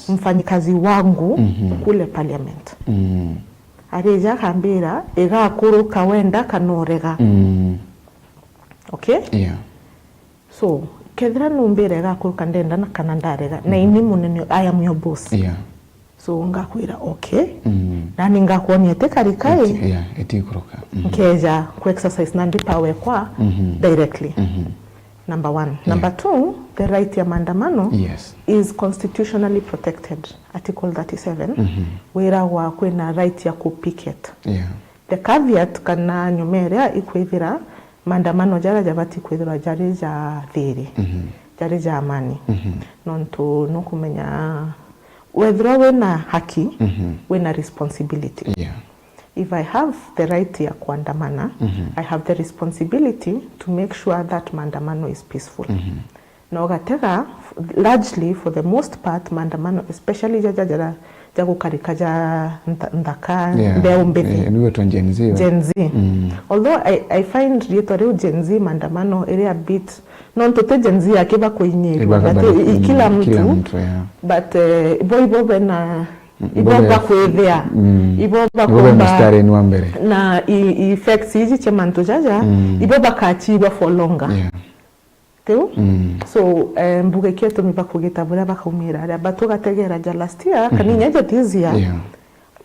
H: mfanyikazi wangu kule parliament arija akambira igakuruka wenda kanorega. Okay, so kethira numbira igakuruka ndenda na kana ndarega na ini munene, I am your boss, so ngakwira okay, nani ngakuonia tekarikai
A: Yeah, itikuruka.
H: Nkeja ku exercise nandi power kwa directly. Number one. Number two, the right ya maandamano is constitutionally protected, article 37, wira kwina right ya kupicket. The caveat kana nyuma iria ikwithira maandamano jara jabati kwithirwa jari ja thiri, jari ja amani, nontu nukumenya wethirwa wina haki, wina responsibility. If I have the right ya kuandamana, I have the responsibility to make sure that maandamano is peaceful. Na ugatega largely, for the most part, maandamano especially jaja jara jagukarika ja nthaka, mbeu mbithi.
A: Niwe tu Gen Z we.
H: Gen Z. Although I find rietwa riu Gen Z maandamano iri a bit, no ntuti Gen Z akiba kuinyirwa but kila mtu,
A: kila mtu, yeah.
H: But ibo ibo bena ibo bakwithia ibo
A: Ibo be
H: bakumba
A: mstari ni wa mbere.
H: Na effects ici cia mantu jaja ibo bakachibwa for longer tiu. So mbuge kietumi bakugita buria bakaumira aria, but ugategera ja last year kana inya this year,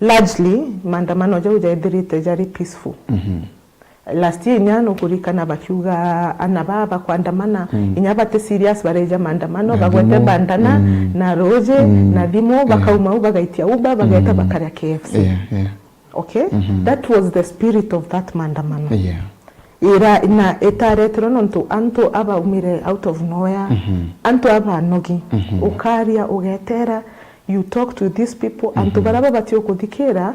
H: largely maandamano jau jaithirite jari peaceful. Last year inya nukurikana bakiuga ana baba kuandamana inya bate serious bareja maandamano
A: Na
H: bagwete
A: thimu.
H: bandana na roje na thimu, bakauma u bagaitia uba bageta bakaria KFC. Okay, that was the spirit of that maandamano ira na itaretero nontu antu aba umire out of nowhere, antu aba anogi ukaria ugetera, you talk to these people, antu baraba batio kuthikira,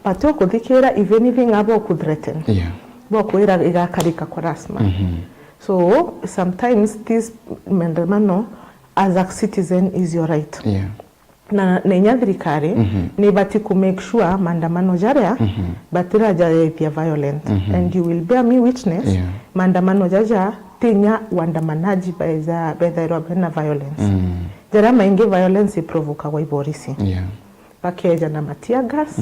H: batio kuthikira, if anything abo kuthreaten bokwira igakarika kwa rasma. So sometimes this maandamano as a citizen is your right na inya thirikari ni bati ku make sure maandamano jaria batira jaethia violent, and you will bear me witness, maandamano jaja tinya waandamanaji baeza bethairwa bena violence. Jaria maingi violence iprovokagwa iborisi bakeja na matia gas,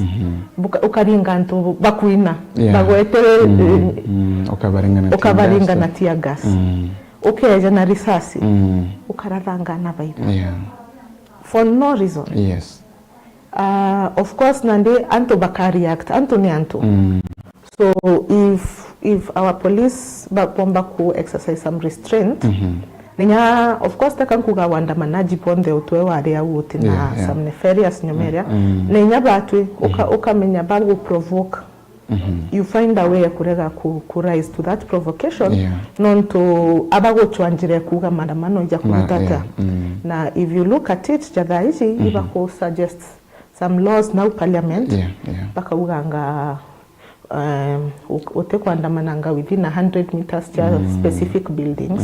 H: ukaringa antu bakuina bagwete
A: Ukabaringa na tear
H: ukabaringa
A: gas.
H: Na tear gas, ukeja na risasi, ukarathanga baitha for no reason. Of course nandi antu baka react, antu ni antu. So if our police bapomba ku exercise some restraint, ninya of course takankuga waandamanaji ponthe utwe waria uti na some nefarious nyomeria, ninya batwi ukamenya bagu provoke, you find a way kurega ku rise to that provocation, nontu abaguchwanjire kuga maandamano ija kurutata. Na if you look at it, jathaa ici ibaku suggest some laws now parliament, bakauganga utekwandamananga within 100 meters cha specific buildings,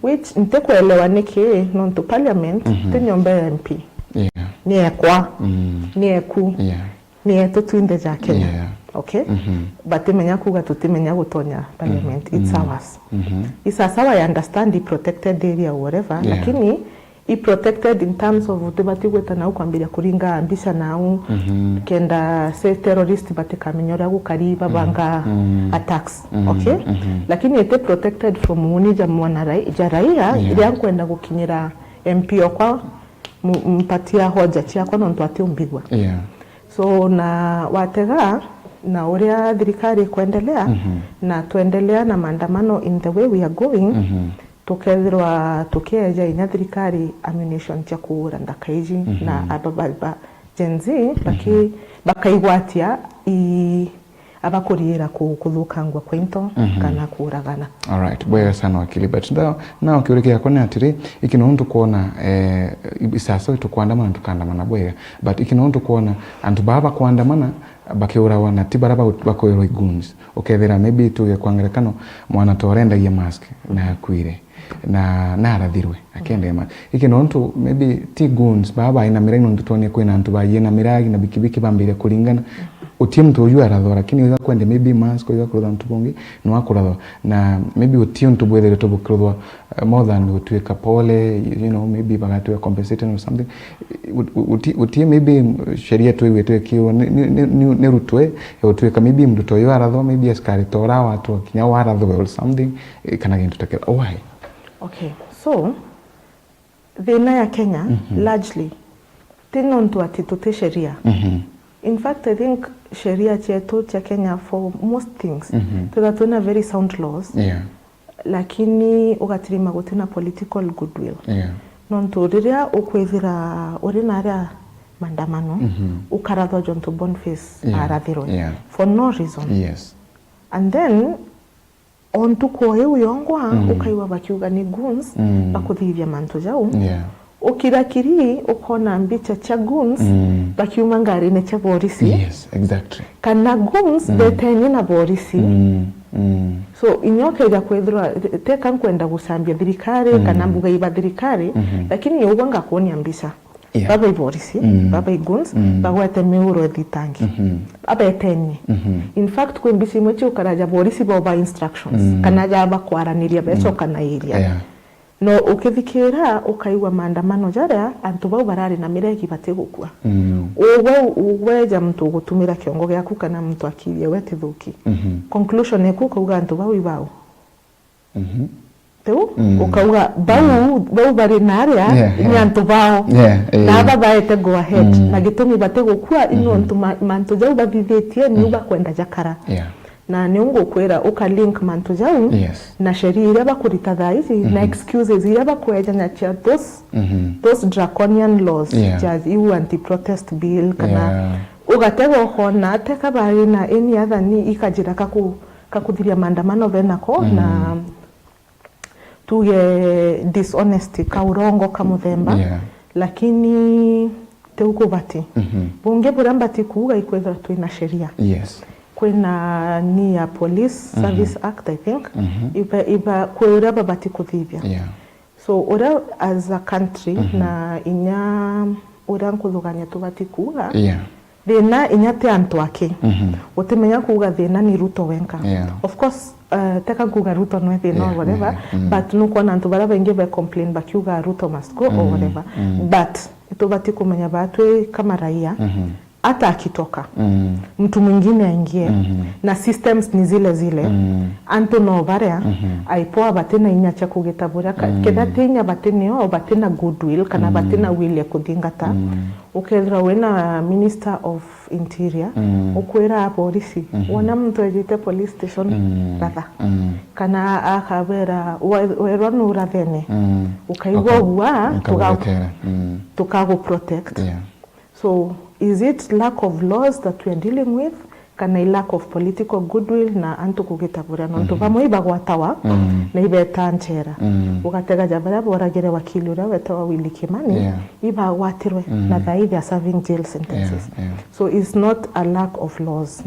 H: which ntekuelewa niki, nontu parliament ti nyomba ya MP, ni ekwa, ni eku, ni etu twinthe ja Kenya. Okay, batimenya kuga tutimenya gutonya parliament, it's ours. Isasawa I understand the protected area or whatever, lakini i protected in terms of utibati gweta nau kwambiria kuringa mbica nau kenda say terrorist batikamenya uria gukari babanga attacks, okay? Lakini ite protected from muni ja mwana ja raia iria nkwenda gukinyira MP okwa mpatia hoja ciakwa nontu ati umbigwa. So na watega na uria thirikari kuendelea na tuendelea na maandamano in the way we are going, tukethirwa tukieja inya thirikari ammunition cia kuura ndaka iji na aba ba Gen Z baki bakaigwatia i abakuriira kuthukangwa kwa into kana kuragana.
A: Alright, bwega sana wakili, but now kiuria giakwa nĩ atĩrĩ, iki no tukuona isaso tukuandamana tukandamana bwega, but iki no tukuona antu baba bakuandamana bakiurawa na ti baria bakwirwo goons, ukethira maybe tuge kwa ngerekano mwana torendagia mask na akuire na narathirwe akende ma iki no ntu maybe ti goons baba ina mirai nontu tuone kwina antu bayena miragi na bikibiki bambire kulingana utie mtu uyu arathwa, lakini uga kwende maybe mask uga kurutha mtu bungi no akurathwa na maybe utie mtu bwethere tu bukiruthwa more than utuika pole, maybe bagatuika compensated or something. Utie maybe sheria tu iwetwe kiwa ni rutwe utuika maybe mtu uyu arathwa, maybe askari tora watu kinya warathwa or something, kana gintu takira why?
H: Okay, so thina ya Kenya largely ti nontu ati tuti sheria. In fact, I think sheria chetu cha Kenya for most things twetha twina very sound laws, lakini ugatirima gutina political goodwill, nontu riria ukwithira uri na aria maandamano ukarathwa John to Boniface arathirwe for no reason, and then ontuko iu yongwa ukaiwa bakiuga ni goons bakuthithia mantu jau, ukirakiri ukona mbicha cha goons bakiuma ngari-inĩ cha borisi, kana goons betenye na borisi. So inyoka kwithirwa teka nkwenda gucambia thirikari kana mbuga iba thirikari, lakini uguo ngakuonia mbica baba i borisi, baba i goons bagwete miuro thitangi abetenye. In fact, kwi mbica imwe ciukaraja borisi boba instructions kana jaba kwaraniria becokana'iria, no ukithikira ukaigua maandamano jaria antu bau barari na miregi batigukua. Ugwe ugweja mtu ugutumira kiongo giaku kana mtu akirie we ti thuki, conclusion eku ukauga antu bau ibao tiu ukauga bau bau bari naria ni antu bao na aba baete go ahead na gitumi batigukua ino antu mantu jau bathithitie ni ubakwenda jakara, na nĩ ũngũkwĩra ũka link mantu jau na sheria iria bakurita thaa ici na excuses iria bakwenjania cia those draconian laws cia iu anti protest bill kana ugatega ukona teka bari na any other ni ikajira kakuthiria maandamano venako na tuge dishonesty kaurongo kamuthemba, lakini teukubati bunge buria mbati kuuga ikwethira twina sheria, kwina ni ya Police Service Act, I think, iba kwi uria babati kuthithia. So uria as a country na inya uria nkuthugania tubati kuuga thina inya ti antu ake, utimenya kuuga thina ni Ruto wenka. Of course, teka nkuga Ruto nwe thina or whatever, but nukuona antu baria baingi be complain bakiuga Ruto must go or whatever, but tubati kumenya batwi kama raia. Hata akitoka, mtu mwingine aingie, na systems ni zile zile, antu no baria aipoa batina inya cha kugita buria ketha ti inya batinio batina goodwill kana batina will ya kuthingata. Ukethira wina Minister of Interior ukwira polisi, wona muntu ejite police station, ratha kana akabera werwa nurathene, ukaigua ugua tukago protect. So is it lack of laws that we are dealing with, kana i lack of political goodwill na antu kugita buria, nontu bamwe ibagwatawa na ibeta nchera? Ugatega jabara boragire wakili uria wetawa Willy Kimani, ibagwatirwe na thai they are serving jail sentences. So it's not a lack of laws,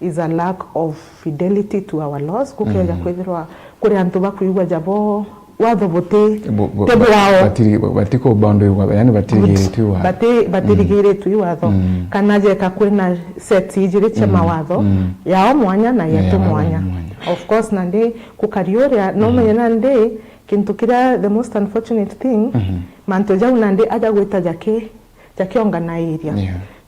H: is a lack of fidelity to our laws. Kukeja kwithirwa kuri antu bakuigua jabo watho buti te bwao.
A: Batiko boundary, yani batirigire watho.
H: Batirigire tu watho, kana jeka kwina set ijiri cia mawatho yao mwanya na yetu mwanya. Of course, nandi kukariuria no menye nandi kintu kiria, the most unfortunate thing, mantu jau nandi aja gwita jake jakionganairia,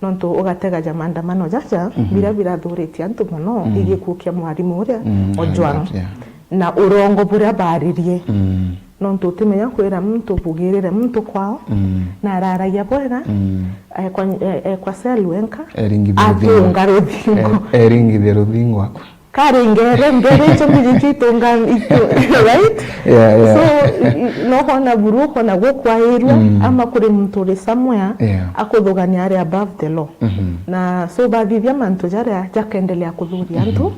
H: nontu ugatega ja maandamano jaja biria birathuritie antu muno, igikukia mwarimu uria Ojwang na urongo buria baririe, nontu utimenya kwira muntu bugirire muntu kwao na araragia bwega, kwa cell wenka atunga ruthingo.
A: Eringithia ruthingo akwa.
H: Karingere mbere icho mbijichitunga, right?
A: Yeah.
H: So nohona buru hona gukwairwa ama kuri muntu uri somewhere akuthugania ari above the law, na so bathithia mantu jaria jakendelea kuthuria antu,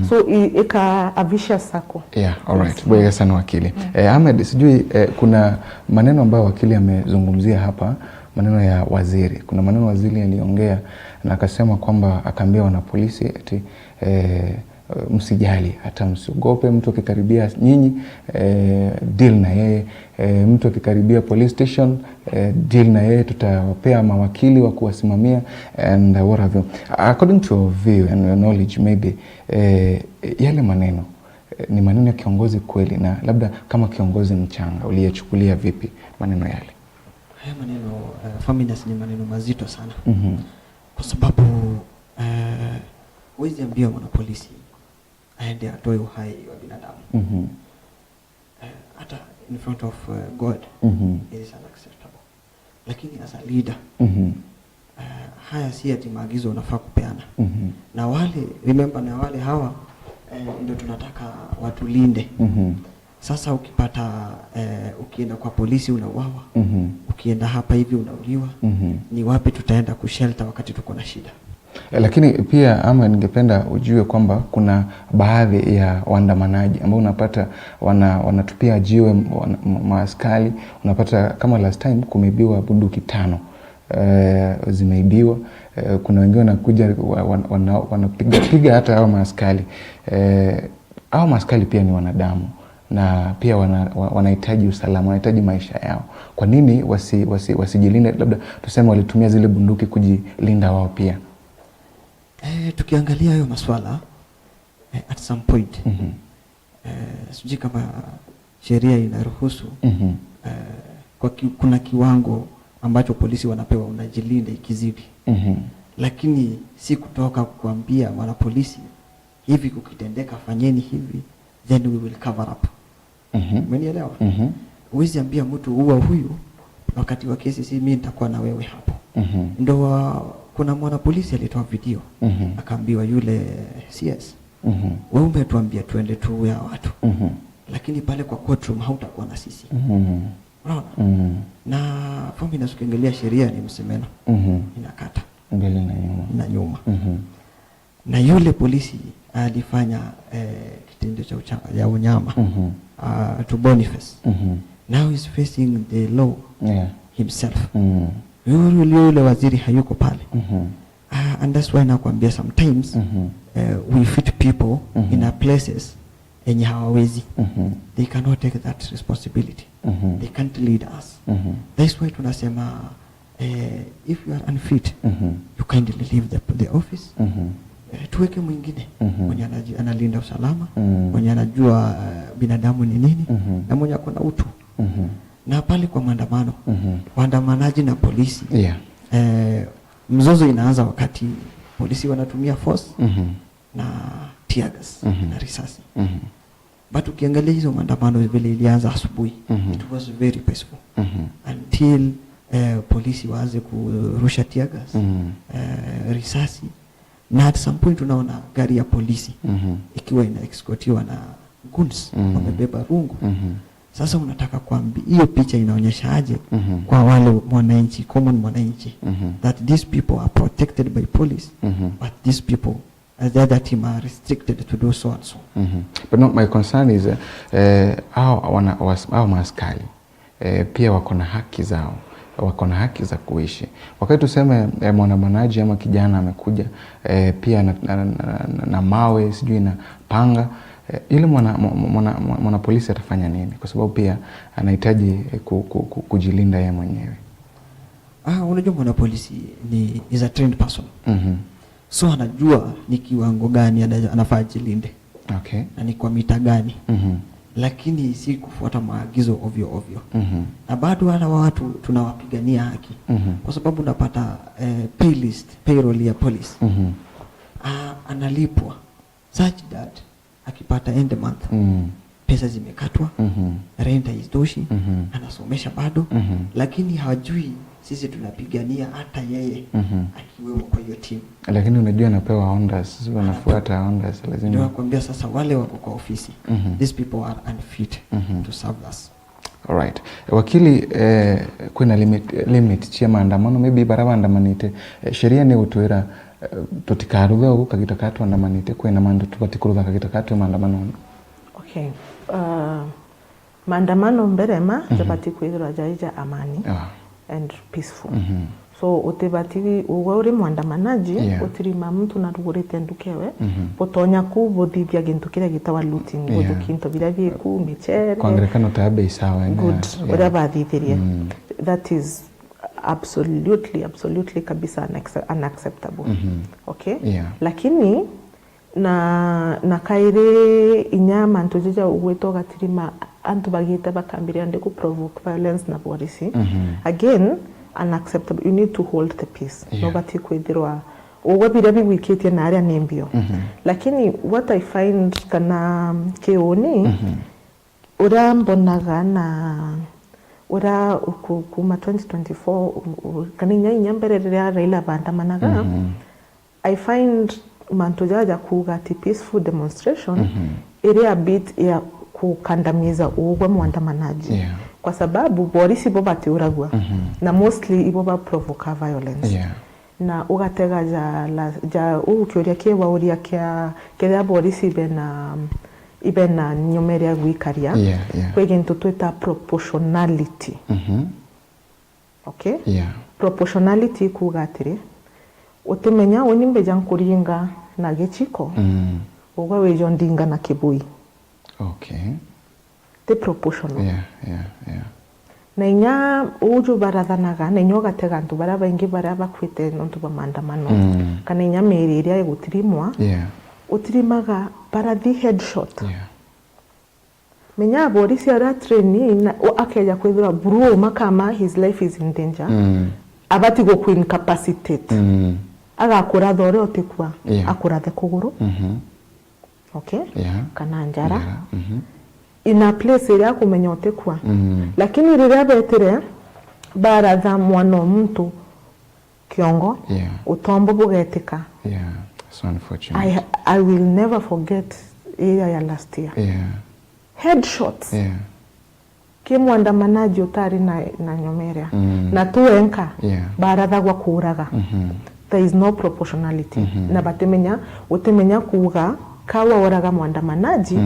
H: so ika a vicious circle.
A: Yeah, all right. Bwega sana wakili. Ahmed, sijui kuna maneno ambayo wakili amezungumzia hapa, maneno ya waziri. Kuna maneno waziri aliongea na akasema kwamba akaambia wanapolisi ati msijali, hata msiogope, mtu akikaribia nyinyi, deal na yeye, mtu akikaribia police station, deal na yeye, tutawapea mawakili wa kuwasimamia and what have you. According to your view and your knowledge maybe, yale maneno ni maneno ya kiongozi kweli? Na labda kama kiongozi mchanga uliyechukulia vipi maneno yale?
B: Haya maneno, Faminus, ni maneno mazito sana, kwa sababu huwezi ambia mwanapolisi aende atoe uhai wa binadamu. Hata in front of God it is unacceptable. Lakini as a leader, haya si ati maagizo unafaa kupeana. Na wale, remember, na wale hawa ndio tunataka watulinde. Sasa ukipata ukienda kwa polisi unauawa, ukienda hapa hivi unauliwa, ni wapi tutaenda kushelter wakati tuko na shida?
A: Lakini pia ama ningependa ujue kwamba kuna baadhi ya waandamanaji ambao unapata wanatupia jiwe maaskari. Unapata kama last time kumeibiwa bunduki 5, zimeibiwa. Kuna wengine wanakuja wanapiga piga hata hao maaskari. Hao maaskari pia ni wanadamu na pia wanahitaji usalama, wanahitaji maisha yao. Kwa nini wasijilinde? Labda tuseme walitumia zile bunduki kujilinda wao pia.
B: Tukiangalia hayo maswala, at some point, sijui kama sheria inaruhusu, kuna kiwango ambacho polisi wanapewa unajilinda ikizidi. Lakini si kutoka kuambia wanapolisi hivi kukitendeka fanyeni hivi, then we will cover up. Umenielewa? Huwezi ambia mtu uwa huyu wakati wa kesi, si mimi nitakuwa na wewe hapo. Ndio kuna mwanapolisi alitoa video, akaambiwa yule CS, wewe umetuambia tuende tu ya watu, lakini pale kwa courtroom hautakuwa na sisi. Unaona? Na fomi inasukengelea sheria ni msemeno. Inakata
A: mbele na nyuma.
B: Na nyuma. Na yule polisi alifanya kitendo cha ya unyama to Boniface. Now he's facing the law himself. Yule waziri hayuko pale. And that's why nakwambia sometimes we fit people in our places enye hawawezi. They cannot take that responsibility. They can't lead us. That's why tunasema if you are unfit, you kindly leave the office. Tuweke mwingine mwenye analinda usalama, mwenye anajua binadamu ni nini, na mwenye ako na utu. Na pale kwa maandamano, waandamanaji na polisi, Mzozo inaanza wakati polisi wanatumia force na tear gas na risasi. But ukiangalia hizo maandamano vile ilianza asubuhi, it was very peaceful until polisi waanze kurusha tear gas, risasi, na at some point unaona gari ya polisi ikiwa ina escortiwa na goons wamebeba rungu. Sasa unataka kuambi hiyo picha inaonyesha aje kwa wale mwananchi, common mwananchi, that these people are protected by police, but these people, the other team, are restricted to do so and so?
A: But no, my concern is hao maaskari pia wako na haki zao, wako na haki za kuishi. Wakati tuseme mwandamanaji ama kijana amekuja pia na mawe, sijui na panga, ile mwana polisi atafanya nini? Kwa sababu pia anahitaji kujilinda yeye mwenyewe.
B: Ah, unajua mwanapolisi ni is a trained person. So anajua ni kiwango gani anafaa ajilinde na ni kwa mita gani, lakini si kufuata maagizo ovyo ovyo. Na bado hawa watu tunawapigania haki kwa sababu unapata pay list, payroll ya police, analipwa such that akipata end month pesa zimekatwa, rent haitoshi, anasomesha bado, lakini hawajui sisi tunapigania hata yeye akiwemo kwa hiyo timu.
A: Lakini unajua anapewa orders, wanafuata orders
B: Ndio
A: lazima.
B: Nakwambia sasa wale wako kwa ofisi, these people are unfit to serve us.
A: Alright. Wakili, kwina limit chia maandamano, maybe bara baandamanite, sheria ni gutwira tutikaruthe ugu kagita ka twandamanite, kwina mandu tubati kurutha kagita ka twi maandamano?
H: Okay. Maandamano mbere ma jabati kwithirwa jai ja amani and peaceful. So utibati uwe uri mwandamanaji utirima muntu narugurite ndukewe butonya ku buthithia gintu kiria gitawa looting, guthukia into biria biku michere.
A: Kwa ngerekano ta bei sawa.
H: Good, uria bathithirie, that is absolutely, absolutely kabisa unacceptable, okay? Lakini na kairi inya mantu jija ugwitwo gatirima antu bagite bakambiria ndi ku provoke violence na polisi, again unacceptable. You need to hold the peace. No bati kwithirwa ugwo biria bigwikitie na aria ni mbio. Lakini what I find kana kiuni uria mbonaga na uria kuma 2024 kana inya mbere riria Raila bandamanaga, I find mantu jaja kuga ati peaceful demonstration iri a bit ya kukandamiza ugwe mwandamanaji kwa sababu polisi bo batiuragwa na mostly ibo ba provoke violence na ugatega ja ukiuria kiwauria kia kiria polisi bena ibena nyomeria gwikaria kwi gintu twita proportionality. Okay? Proportionality kuga atiri utimenya uni mbeja nkuringa na gichiko, ugwe wijo ndinga na kibui. Ti proportional. Na inya uju barathanaga na inya ugatega antu baria baingi baria bakwite nontu ba maandamano kana inya mĩĩrĩ ĩrĩa ĩgũtirimwa, ũtirimaga barathi headshot. Menya borisi aria trainee na akeja kwithira bro makama his life is in danger, abati go incapacitate, agakuratha uria utikua, akurathe kuguru, okay, kana njara ina place ĩrĩa akumenya utikua. Lakini rĩrĩa betire baratha mwana wa muntu kiongo, utombo bugetika.
A: Yeah. So unfortunate.
H: I will never forget area ya last year, headshots ki mwandamanaji utari na nyomeria na tuenka barathagwa kuraga. There is no proportionality na batimenya utimenya kuga kawa oraga mwandamanaji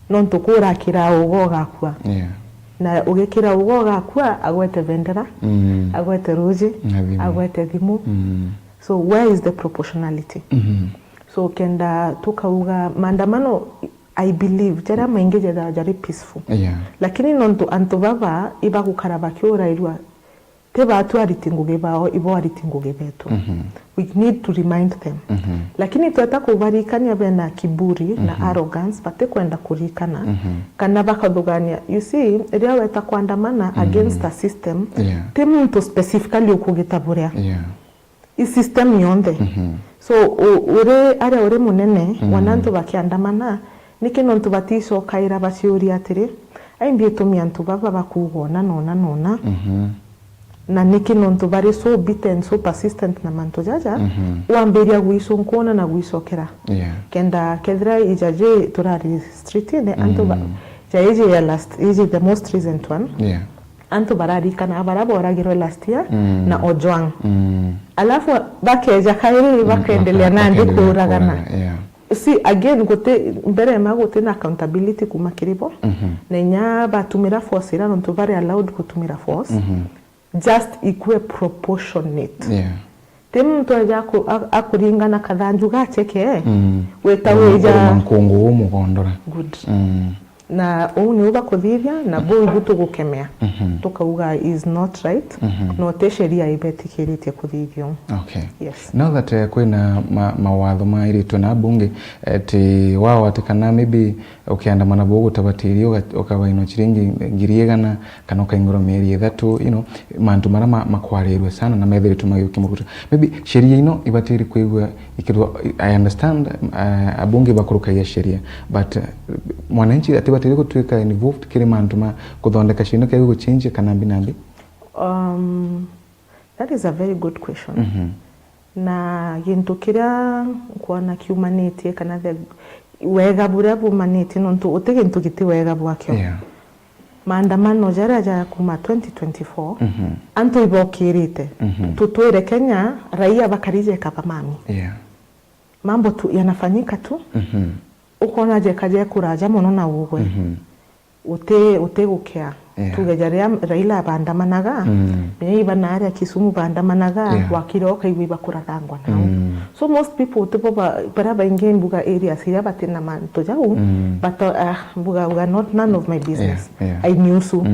H: no ntukurakira ugo gakua na ugikira ugo gakua agwete bendera, agwete ruji,
A: Na thimu.
H: Agwete thimu. So where is the proportionality? So kenda tukauga maandamano, I believe jaria maingi jethaga jari peaceful, lakini nontu antu baba ibagukara bakiurairua ti batu ariti ngugi bao ibo ariti ngugi betu. We need to remind them. Lakini tweta kubarikania bena kiburi na arrogance, batikwenda kurikana kana bakathugania. You see, riria weta kuandamana against a system, ti muntu specifically ukugita buria. I system yonthe. So uri aria uri munene wanantu bakiandamana niki nontu baticokaira baciuria atiri aimbie tumia antu baba bakugona nona nona na niki nontu bari so beaten, so persistent na mantu jaja wambiria gwicunkuna na gwicokera. Kenda kethira ijaje turari street ne antu jaije ya last ije the most recent one. Antu bararikana baraboragirwe last year na Ojwang. Alafu bakeja kairi bakaendelea na ndi kuragana. See again gote mbere ma gote na accountability kuma kiribo. Na nya batumira force ira nontu bari allowed kutumira force. Just ikue proportionate. Te mtu aja akuringana kathanju gacheke. Weta weja
A: nkungu umugondora.
H: Good. Na ou ni uba kuthithia na bo ibu tugukemea. Tukauga is not right. No te sheria ibetikiritie kuthithio.
A: Okay.
H: Yes.
A: Now that kwina mawatho ma iritwe na bunge ti wao atikana maybe ukiandamana bogo tabatirio ukabaino chiringi 100,000 kana ukaingura mieri 3, you know, mantu mara makwarirwe sana na methiritwe magiukimuruta. Maybe sheria ino ibatiri kuigwa ikirwa. I understand abunge bakurukaia sheria, but mwananchi atibatiri gutwika involved kiri mantu ma kuthondeka shino kia guchange kana binambi.
H: That is a very good question. Na gintu kiria kuona kiumanitie kana the wega buria bumanitie nontu uti gintu giti wega bwakio. Maandamano jara ja kuma 2024 antu ibokirite. Tutwire Kenya raia bakarije kapa mami. Mambo tu yanafanyika tu. Ukona je kaje kuraja muno na ugwe. Ute gukea. Tugejaria Raila bandamanaga. Menya ibana aria Kisumu bandamanaga. Wakiroka igwi bakuragangwa nao. So most people tupo bara baingi mbuga areas iria batina manto jau. But mbuga not none of my business. I knew so.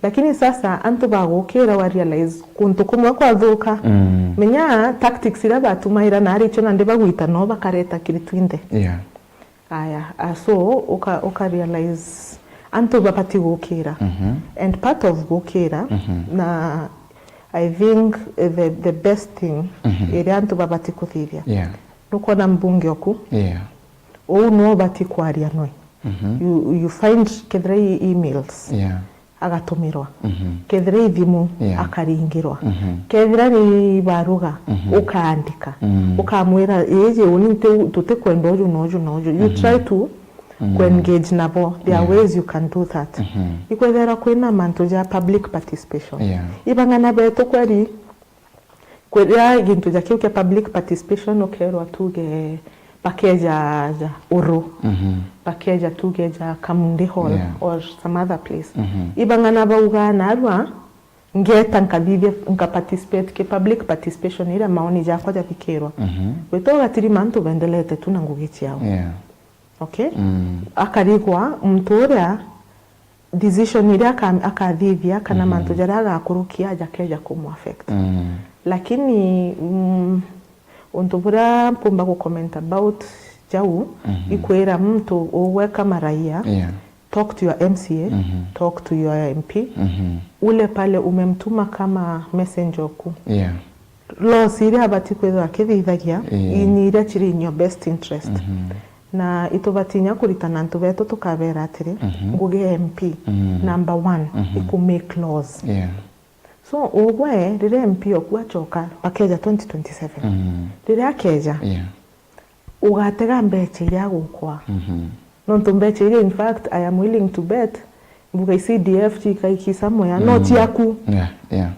H: Lakini sasa antu bagukira wa realize kuntu kumwe kwathuka. Menya tactics iria batumaira na ari icho nandi bagwita no bakareta kiritwinde. Aya, so uka realize antu bapati gukira. And part of gukira na I think the best thing iri antu babati kuthithia. Nukona mbunge oku. Ou no bati kwaria noi. You find kethira emails. Agatumirwa. Kethira ithimu akaringirwa. Kethira ni baruga ukaandika. Ukamwira eje uni tutikwenda uju na uju na uju. You try to engage nabo. There are ways you can do that. Ikwethera kwina mantu ja public participation. Ibangana beto kweri kweria gintu ja kiu kia public participation ukerwa tuge bakeja ja uru. Bakeja tuge ja Kamundi Hall or some other place. Ibangana bauga narwa ngeta nkabibye nka participate ke public participation ira maoni jakwa jathikirwa. Wetoga tiri mantu bendelete tuna ngugi ciao. Okay? Akarigwa mtu uria decision iria akathithia kana mantu jaria agakurukia jakeja kumu affect. Lakini untu buria mpumba ku comment about jau ikwira mtu uwe kama raia. Talk to your MCA, talk to your MP. Ule pale umemtuma kama messenger ku. Laws iria abati kwithwa akithithagia ni iria chiri in your best interest. Na itubatinya kuritana antu betu tukabera atiri ngugi MP number 1 iku make laws. So ugwe rire MP oku acoka bakeja 2027. Rire akeja ugatega mbeche iria gukwa. Nontu mbeche iria, in fact I am willing to bet mbuga CDF chikaiki somewhere no tiaku.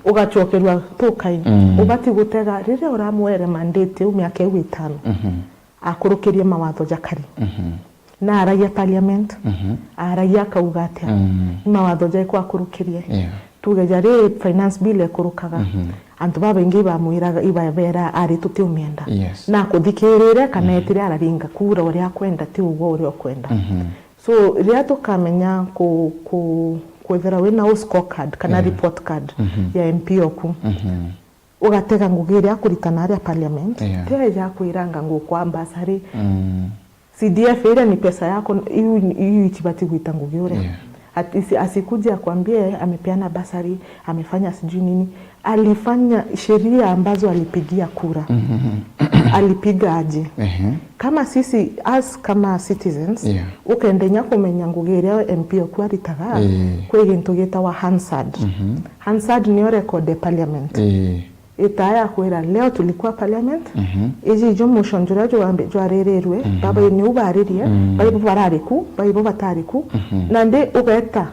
H: Ugacokerwa tukai. Ubati gutega rire uramwere mandate umiaka 5. Akurukirie mawatho jakari. Na aragia parliament. Aragia akauga atia. Mawatho jaiko akurukirie. Tuge jari finance bill ekurukaga. Antu babaingi bamwiraga ibabera ari tutiumienda. Na kuthikirire kana etire araringa kura uria akwenda ti ugo uria ukwenda. So riria tukamenya ku kwethera wina scorecard kana report card ya MP oku. Ugatega ngugi iria akuritana aria parliament. Te ya kwiranga ngukwa ambasari. CDF ira ni pesa yako iyu itibati gwita ngugi uria. Asikuje akwambie amepeana basari, amefanya sijui nini. Alifanya sheria ambazo alipigia kura. Alipiga aje? Kama sisi as kama citizens, ukendenya kumenya ngugi iria MP oku aritaga, kwi gintu gitawa Hansard. Hansard niyo record ya parliament. Itaya kwira leo tulikuwa parliament, iji ijo motion juria jwaririrwe, baba ni ubaririe, baibo barariku, baibo batariku, na ndi ugeta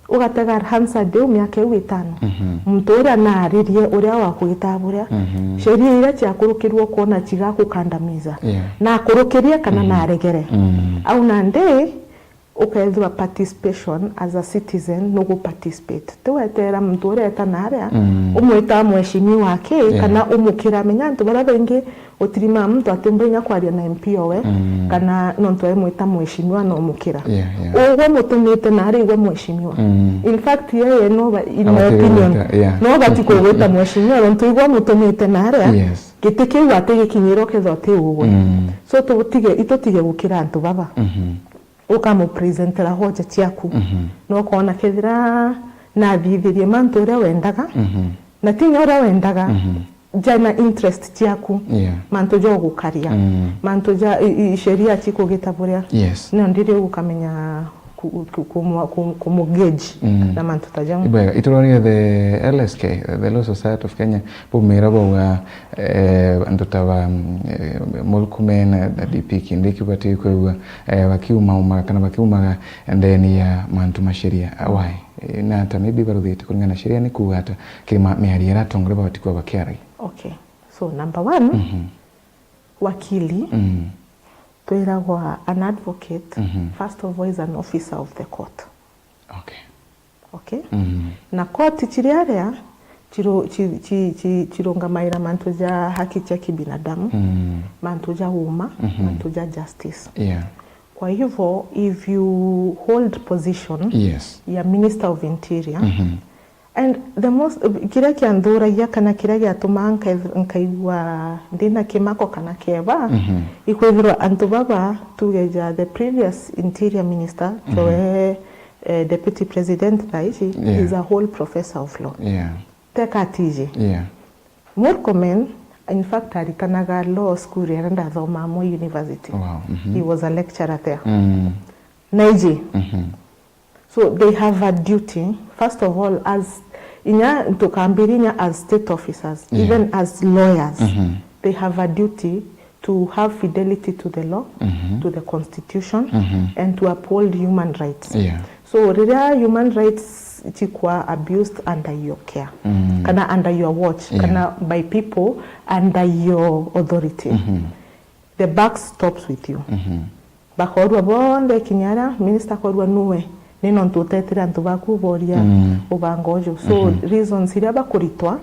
H: ugatega Hansard eu miaka eu 5, muntu uria naaririe uria wakwita buria, sheria iria ciakurukirwo kuona cigakukandamiza, na akurukirie kana naregere, au na ndi ukethwa participation as a citizen, nugu participate tiwetera muntu uria etana aria, umwita mheshimiwa wake, kana umukira. Menya antu baria baingi utirima muntu ati mbinya kwaria na MP owe, kana nontu emwita mheshimiwa no mukira uguo mutumite na ari igwe mheshimiwa. In fact, yeye no in my opinion no bati kugwita mheshimiwa nontu igwe mutumite na aria, giti kiu ati gikinyiro ketho ti uguo. So tutige itutige gukira antu baba, ukamupresentera hoja ciaku, no kona kethira na thithirie mantu uria wendaga, na tinya uria wendaga, jana interest ciaku, mantu jo gukaria, mantu ja sheria cikugita buria, no ndiri ukamenya kumugauge na mantu tajamu.
A: Ibwega ituronire the LSK, the Law Society of Kenya, bumira bauga andu ta ba Murkomen na DP Kindiki bati kwigua bakiuma kana bakiumaga ndeni ya mantu masheria why na ta maybe baruthite kulingana na sheria ni kuga ata kirima miaria iratongoria batikwa bakiaragia.
H: Okay, so number 1, wakili, twiragwa an advocate, first of all is an officer of the court. Okay. Na court chiriaria chirungamaira mantu ja haki cha kibinadamu, mantu ja umma, mantu ja justice. Kwa hivyo if you hold position ya Minister of Interior, and the most kiria kianthuragia kana kiria giatuma nkaigua ndina kimako kana kieva, ikwithirwa antu baba tugeja the previous interior minister, towe deputy president thaici, is a whole professor of law. Teka tije. Murkomen in fact aritanaga law school ya ndathoma Moi University.
A: Wow.
H: He was a lecturer there. Naiji. So they have a duty, first of all, as inya tukambirinya as state officers, even as lawyers, they have a duty to have fidelity to the law, to the constitution, and to uphold human rights. So riria human rights chikwa abused under your care, kana under your watch, kana by people under your authority, the buck stops with you. Bakorwa bonde kinyara, minister korwa nuwe nino ntutetire antu baku boria ubangojo. So reasons iria bakuritwa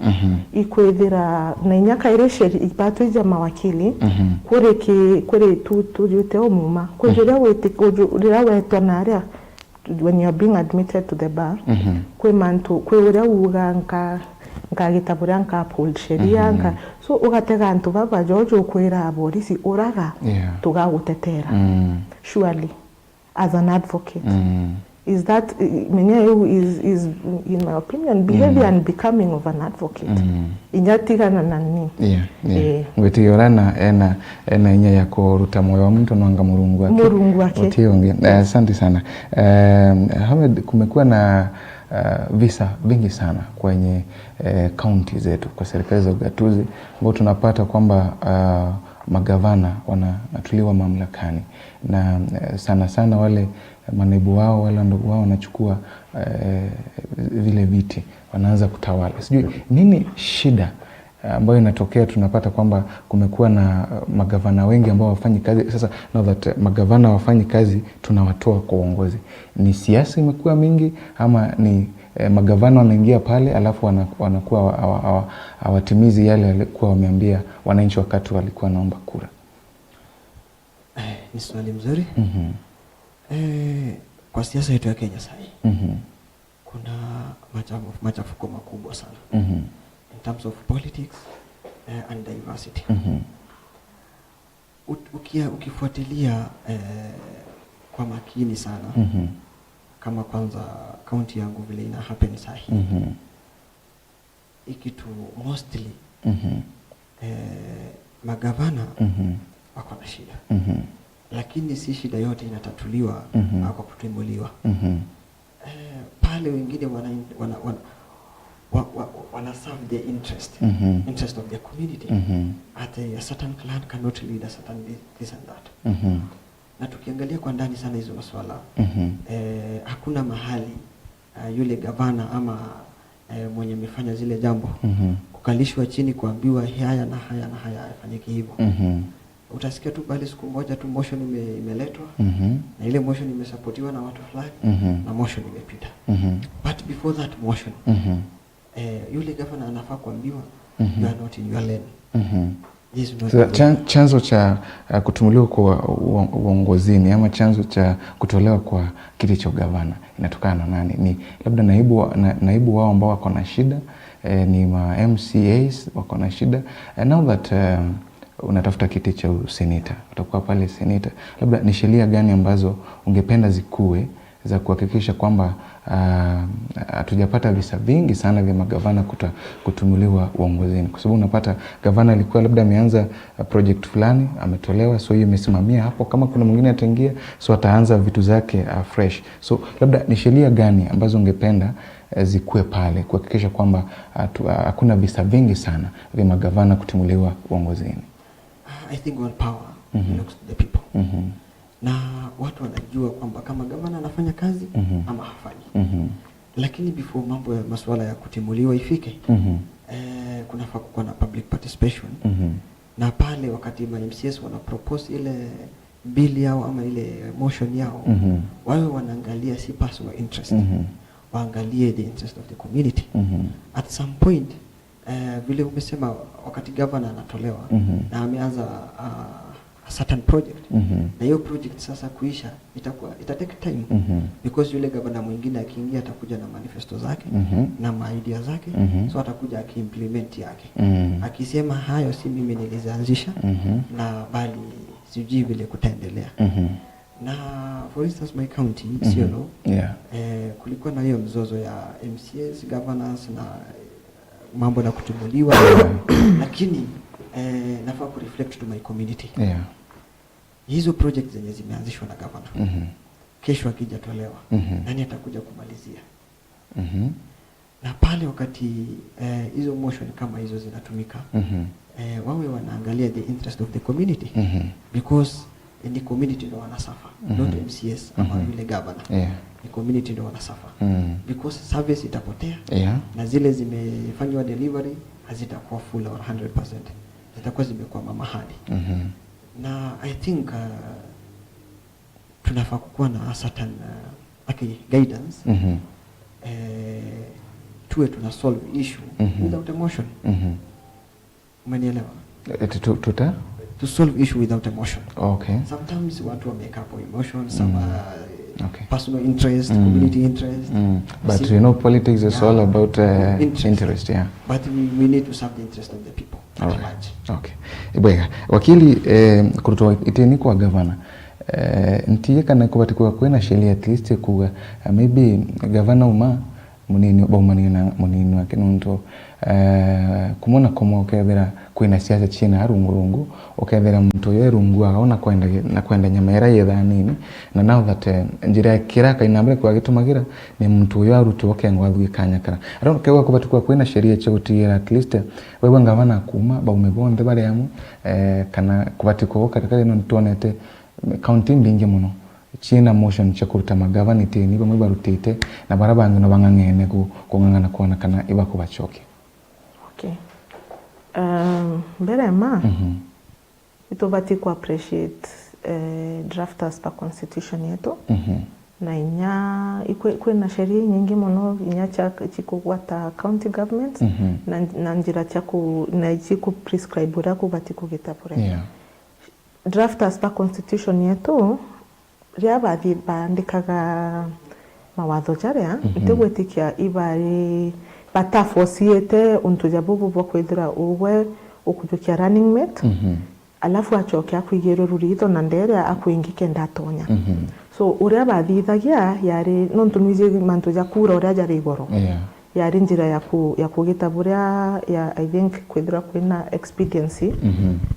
H: ikwithira na inyaka ire sheri batwija mawakili, kuri ki kuri tu tujute omuma kwiria wete uriria wetwa na aria when you are being admitted to the bar, kwi mantu kwi uria uga nka nkagitabura nka uphold sheria nka. So ugatega antu baba jojo ukwira aborisi uraga, tugagutetera. Surely as an advocate, is that is in my opinion behavior and becoming of an advocate. Inyatigana na nini.
A: Ngwitiora na ena inya ya kuruta moyo wa mtu nwanga murungu wake.
H: Murungu wake.
A: Utionge. Asante sana. Hamed, kumekuwa na visa vingi sana kwenye county zetu kwa serikali za ugatuzi ambao tunapata kwamba magavana wanatuliwa mamlakani na sana sana wale manaibu wao wale ndugu wao wanachukua vile viti wanaanza kutawala. Sijui nini shida ambayo inatokea. Tunapata kwamba kumekuwa na magavana wengi ambao hawafanyi kazi. Sasa now that magavana hawafanyi kazi, tunawatoa kwa uongozi. Ni siasa imekuwa mingi ama ni magavana wanaingia pale alafu wanakuwa hawatimizi yale walikuwa wameambia wananchi wakati walikuwa naomba kura?
B: Ni swali mzuri. Kwa siasa yetu ya Kenya sasa kuna machafuko makubwa sana in terms of politics and diversity. Ukifuatilia kwa makini sana, Kama kwanza kaunti yangu vile ina happen sahi, ikitu mostly magavana wako na shida, lakini si shida yote inatatuliwa kwa kutimuliwa. Pale wengine wana serve their interest, interest of their community. At a certain clan cannot lead a certain this and that. Na tukiangalia kwa ndani sana hizo maswala, hakuna mahali yule gavana ama mwenye amefanya zile jambo kukalishwa chini kuambiwa haya na haya na haya yafanyike hivyo. Utasikia tu bali siku moja tu motion imeletwa na ile motion imesapotiwa na watu fulani na motion imepita. But before that motion, yule gavana anafaa kuambiwa, "You are not in your lane. This is not
A: Sasa,
B: your lane."
A: chanzo cha kutumuliwa kwa uongozini ama chanzo cha kutolewa kwa kiti cha ugavana inatokana na nani? Ni labda naibu wao ambao wako na shida, ni ma MCAs wako na shida. Now that unatafuta kiti cha useneta, utakuwa pale seneta, labda ni sheria gani ambazo ungependa zikue za kuhakikisha kwamba hatujapata visa vingi sana vya magavana kutumuliwa uongozini? Kwa sababu unapata gavana alikuwa labda ameanza project fulani, ametolewa, so hiyo imesimamia hapo. Kama kuna mwingine ataingia, so ataanza vitu zake fresh. So labda ni sheria gani ambazo ungependa zikue pale kuhakikisha kwamba hakuna visa vingi sana vya magavana kutimuliwa uongozini?
B: I think all power belongs to the people. Na watu wanajua kwamba kama gavana anafanya kazi ama hafanyi. Lakini before mambo ya masuala ya kutimuliwa ifike, kunafaa kukuwa na public participation. Na pale wakati ma MCAs wana propose ile bill yao ama ile motion yao, wawe wanaangalia si personal interest, waangalie the interest of the community. At some point, vile umesema, wakati governor anatolewa na ameanza a certain project, na hiyo project sasa kuisha itakuwa ita take time, because yule governor mwingine akiingia atakuja na manifesto zake na maidea zake, so atakuja akiimplement yake, akisema hayo si mimi nilizianzisha na bali sijui vile kutaendelea. Na for instance my county, Isiolo, kulikuwa na hiyo mzozo ya MCAs, governors na mambo na kutumuliwa, lakini nafaa kureflect to my community, hizo project zenye zimeanzishwa na governor, kesho akijatolewa, nani atakuja kumalizia? Na pale wakati hizo motion kama hizo zinatumika, wawe wanaangalia the interest of the community, because ni community ndo wanasuffer, not MCAs ama yule governor. Ni community ndo wanasuffer, because service itapotea na zile zimefanywa delivery hazitakuwa full or 100%, zitakuwa zimekwama mahali. Na I think tunafaa kukuwa na a certain okay, guidance, tuwe tuna solve issue without emotion. Umenielewa?
A: Tuta
B: To solve issue without emotion.
A: Okay.
B: Sometimes watu wameweka hapo emotion, some personal interest, community interest.
A: But
B: See?
A: you know, politics is all about
B: Interest.
A: interest, yeah.
B: But we need to serve the interest of the people at large.
A: Okay. Ibwega. Wakili, kurutwa itini kwa gavana. Ntiye kana kubati kwa kwena sheria at least kuga maybe gavana uma munini baumanina munini wake nunto kumona koma ukethira kwina siasa china rungurungu, ukethira muntu uyu erungu ao na kwenda na kwenda nyama ira yethaa nini. Na now that njira kiraka inambere kwa gitumagira ni muntu uyu arutwo kengwa athie kanyakara aro kewa kubati kwa kwina sheria cha gutigira at least wewe ngavana kuma baume bonthe bari amwe, kana kubati kwa katika no ntuonete kaunti mbingi muno china motion cha kuruta magavana itini bamwe barutite na bara bangi no bang'ang'ene kung'ang'ana kuona kana ibakubachoke.
H: Okay. Mbere ma itubati ku appreciate drafters pa constitution yetu, na inya kwina sheria nyingi muno inya chikugwata county government na njira chaku na chiku prescribe uria kubati kugita pure. Drafters pa constitution yetu ria bathi bandikaga mawatho jaria, ntigwitikia ibari batafosiete untu ja bubu bwa kwithira uwe ukujukia running mate, alafu acoke akuigirwe ruritho na nderia akuingi kenda atonya. So uria bathithagia yari nontu nwije mantu ja kura uria jari igoro. Yari njira ya kugita buria ya I think kwithira kwina expediency.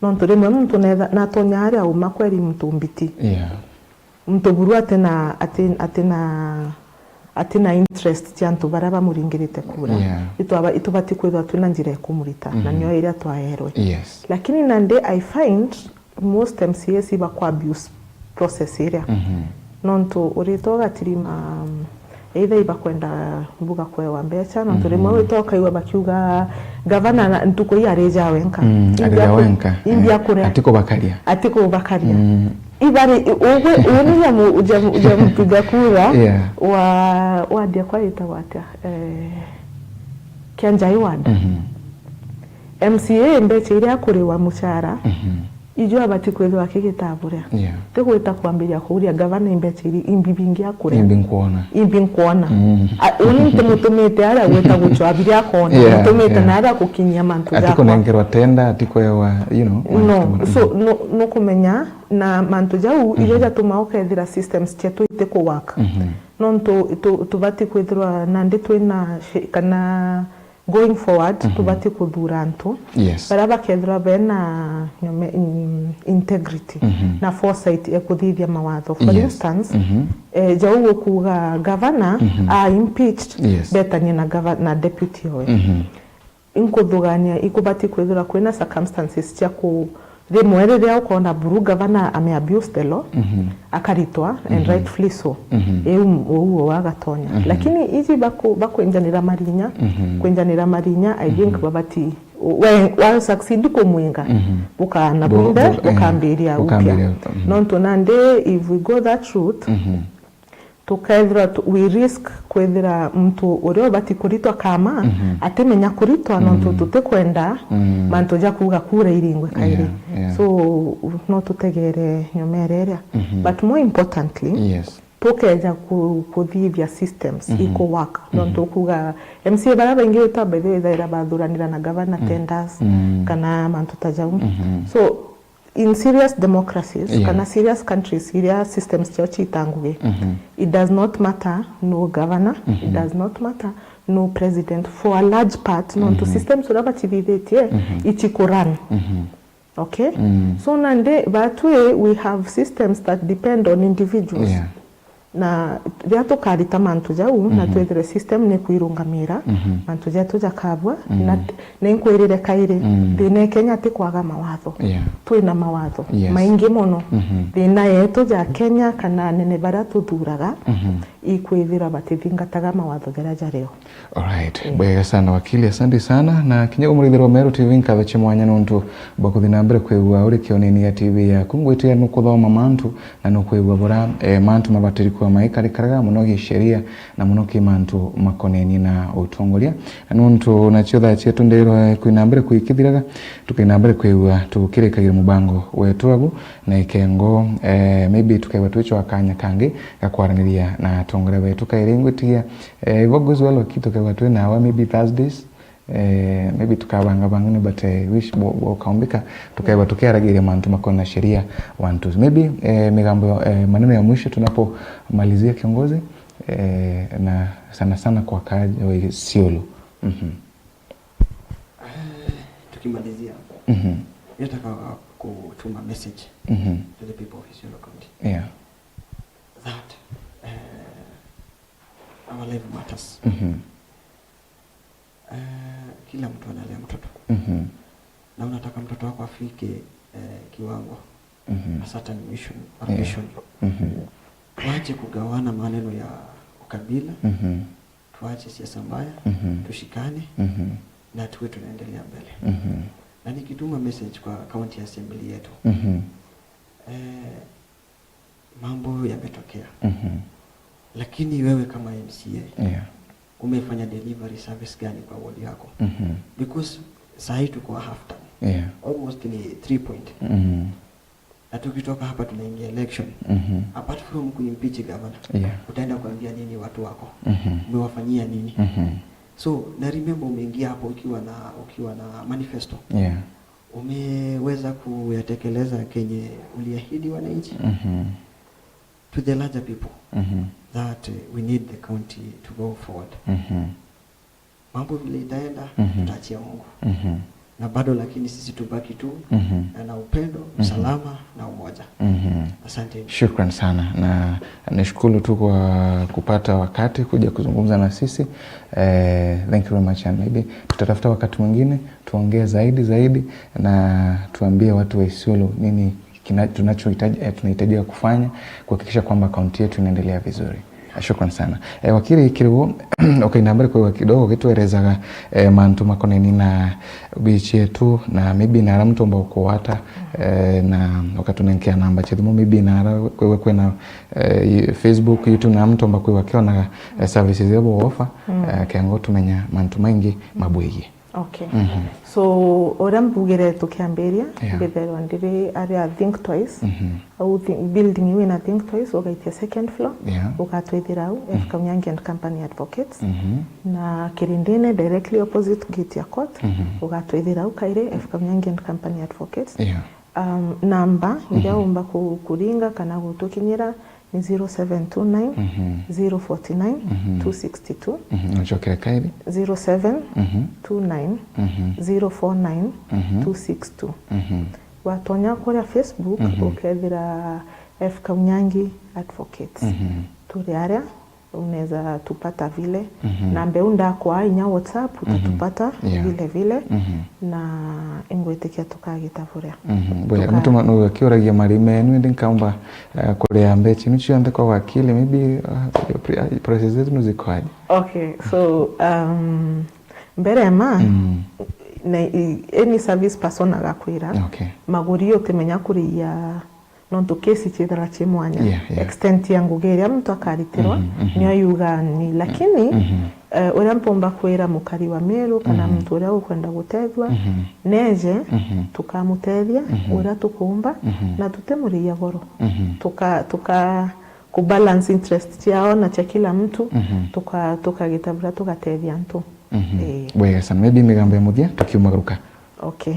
H: Nontu rimwe muntu natonya aria uma kweri muntu mbiti. Muntu buru atena atina interest cia antu baria bamuringirite kura. Itubati kwithwa twina njira ekumurita na niyo iria twaerwe. Lakini nande I find most MCAs ibakwa abuse process iria. Nontu urito gatirima either ibakwenda mbuga kwewa mbeca nontu rimwe witoka iwe bakiuga gavana ntuko yareja wenka.
A: Areja wenka.
H: Imbia kuria.
A: Atiko bakaria.
H: Atiko bakaria. Ibari ugwe uni ujamupiga kura wa wadia kwa ita watia Kianjai ward. MCA mbeca iria kuriwa mucara ijo abati kwethwa akigitaburia. Tigwita kwambiria kuria gavana imbeca iri imbi akuria imbi nkuona. Uni ntimutumite aria gwita guchwa abiria akona mutumite na aria gukinyia mantu
A: jakwa atiko nengerwa tenda atiko ewa you know.
H: No so no kumenya na mantu jau irio jatuma ukethira systems chetu itiko work. Nontu tubati kwithirwa nandi twina kana going forward tubati kuthura antu baria bakethirwa bena integrity na foresight ya kuthithia mawatho. For instance jau gukuga governor a impeached betanie na governor na deputy owe inkuthugania ikubati kwithirwa kwina circumstances cia ku rimwe riria ukona buru governor ame abuse the law akaritwa and rightfully so. Uo wagatonya. Lakini izi bakwenjanira marinya kwenjanira marinya I think babati we succeed ko mwinga bukana bunde bukambiria upya. Nontu nande if we go that route tukethira we risk kwethira mtu uria bati kuritwa kama atemenya kuritwa nontu tutikwenda mantu ja kuga kura iringwe kairi. So no tutegere nyomereria. But more importantly tukeja kuthithia systems iko work. Nontu kuga MCA bara baingi wita by the way thaira bathuranira na governor tenders kana mantu tajau. So in serious democracies, kana serious countries, serious systems chao chitanguge. It does not matter no governor, it does not matter no president. For a large part, no to systems uraba chithithetie ichikuran. Okay? So nande batwe we have systems that depend on individuals. Na ria tukarita mantu jau na twethire system ni kwirungamira mantu jetu jakabwa na nenkwirire kairi thina Kenya ti kwaga mawatho. Twina mawatho maingi muno thina yetu ja Kenya kana nene baria tuthuraga ikwithira batithingataga mawatho jaria jario.
A: Alright. Bwega sana wakili, asante sana na kinyago murithirwa Meru TV nkatho mwanya nontu bakuthi na mbere kwigua uri kionini ya TV yaku ngwitia nukuthoma mantu na nukwigua bora mantu mabatiri kwa maikarikaraga muno gisheria na muno kimantu makoneni na utongoria nontu nacio thaa cietu ndirwo kwina mbere kwikithiraga tukaina mbere kwigua tukirikagira mubango wetu agu na ikengo maybe tukaigua twicho akanya kangi gakwaraniria na tongore wetu kairengwetia ivogozi walo kitu kaigua twina wa maybe Thursdays maybe tukabanga bangine but wish kaumbika tukaiba tukiaragiria mantu makona sheria 1 2 maybe migambo maneno ya mwisho tunapomalizia kiongozi na sana sana kwa kaji wa Isiolo.
B: Tukimalizia nataka kutuma message to the people of Isiolo County. That our life matters. Kila mtu analea mtoto. Na unataka mtoto wako afike kiwango a certain mission or vision. Tuache kugawana maneno ya ukabila. Tuache siasa mbaya, tushikane na tuwe tunaendelea mbele. Na nikituma message kwa county assembly yetu. Mambo yametokea. Lakini wewe kama MCA umefanya delivery service gani kwa ward yako? Because sahi tuko half time. Almost ni 3 point. Na tukitoka hapa tunaingia election. Apart from kuimpeach governor, utaenda kuambia nini watu wako? Umewafanyia nini? So na remember umeingia hapo ukiwa na manifesto. Umeweza kuyatekeleza kenye uliahidi wananchi. to the larger people that we need the county to go forward. Mambo vile itaenda, tutaachia Mungu. Na bado lakini sisi tubaki tu na upendo, usalama na umoja. Asante.
A: Shukran sana, na nishukuru tu kwa kupata wakati kuja kuzungumza na sisi. Thank you very much, and maybe tutatafuta wakati mwingine tuongee zaidi zaidi na tuambie watu wa Isiolo nini tunachohitaji, tunahitajika kufanya kuhakikisha kwamba kaunti yetu inaendelea vizuri. Shukran sana. Wakili Kiriwo, okay, nambari kwa kidogo kituerezaga mantu makoneni na bichi yetu na maybe nara mtu ambao kuwata na wakatunenkia namba chetu maybe nara kwewe kwena Facebook, YouTube na mtu ambao kwewe kiona services yabo offer kengo tumenya mantu maingi mabwigi.
H: Okay. So uria mbugire tukiambiria mbitherwa ndiri aria Think Twice au building iwe na Think Twice ugaitia second floor ugatwithira au F Kaunyangi and Company Advocates na Kirindine directly opposite gate ya court ugatwithira au kaire F Kaunyangi and Company Advocates. Namba iria umba kuringa kana gutukinyira ni 0729 049 262.
A: Nachokera kairi
H: 0729 049 262. Watonya kuria Facebook ukethira F Kaunyangi Advocates. Turi aria unaweza tupata vile na mbeunda kwa inya WhatsApp utatupata vile vile na ingwitikia tukagitavuria.
A: Bwe mtu no kioragia marime nu ndi nkaomba kuria mbechi nuchi ande kwa wakili maybe process zetu nuzikoaje?
H: Okay, so mbere ma na any service person agakwira maguri utimenya kuria nontu kesi chithara chi mwanya extent ya ngugi iria mtu akaritirwa niyo yuga ni lakini uria mpomba kwira mukari wa Meru kana mtu uria ukwenda gutethwa neje tukamutethia uria tukumba na tutemuria goro tuka kubalance interest yao na cha kila mtu tukagitabura tugatethia ntu.
A: Bwega sana, maybe migambo ya muthia tukiumagaruka.
H: Okay,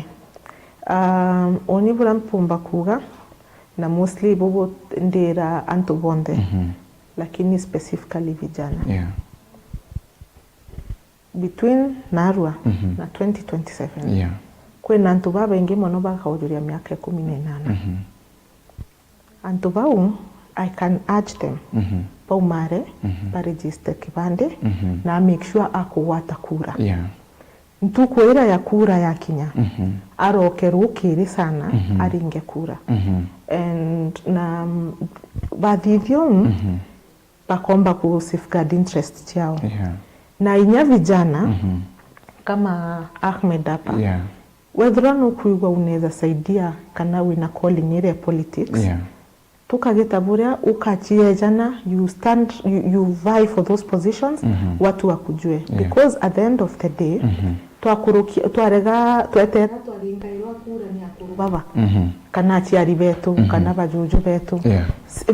H: oni bura mpomba kuga na mostly bobo ndera antu bonde lakini specifically vijana between Narua na 2027 kwina antu babaingi mono bakaujuria miaka 18. Antu bau I can urge them baumare baregister kibande na make sure akugwata kura. Ntuku ira ya kura ya kinya aroke rukiri sana aringe kura. And na bathithio bakomba ku safeguard interest yao. Na inya vijana kama Ahmed hapa wethera no kuigwa unaweza saidia kana wina calling area politics tukagitaburia ukachiejana you stand you vie for those positions watu wakujue because at the end of the day twakurukia twarega twetera twaringairwa kura ni akuru baba kana aciari betu kana bajuju betu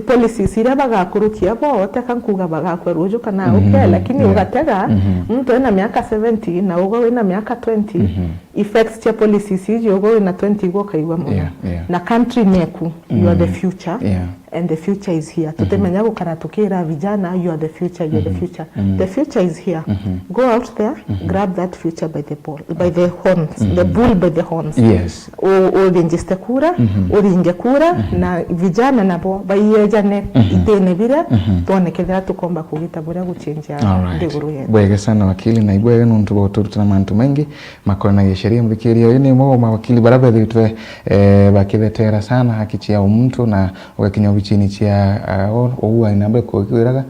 H: policies iria bagakurukia bote kankuga bagakweruju kana okay lakini ugatega mtu ena miaka 70 na ugo wina miaka 20 effects cha policies hizi ugo wina 20 ugo kaigwa muno na country neku you are the future and the future is here. Tutemenya gukara tukira vijana you are the future, you are the future. The future is here. Go out there, grab that future by the ball, by the horns, the bull by the horns.
A: Yes.
H: Urinjiste kura, uringe kura na vijana nabo baiyejane itene bira tuonekethera tukomba kugita buria guchenja ndiguru yetu.
A: Bwega sana wakili na ibwega nuntu boturutana mantu mengi makona ya sheria muthikiria ini mo mawakili barabara thitwe bakithetera sana haki chia umuntu na ugakinya chini chia ouwa inambe kuwiraga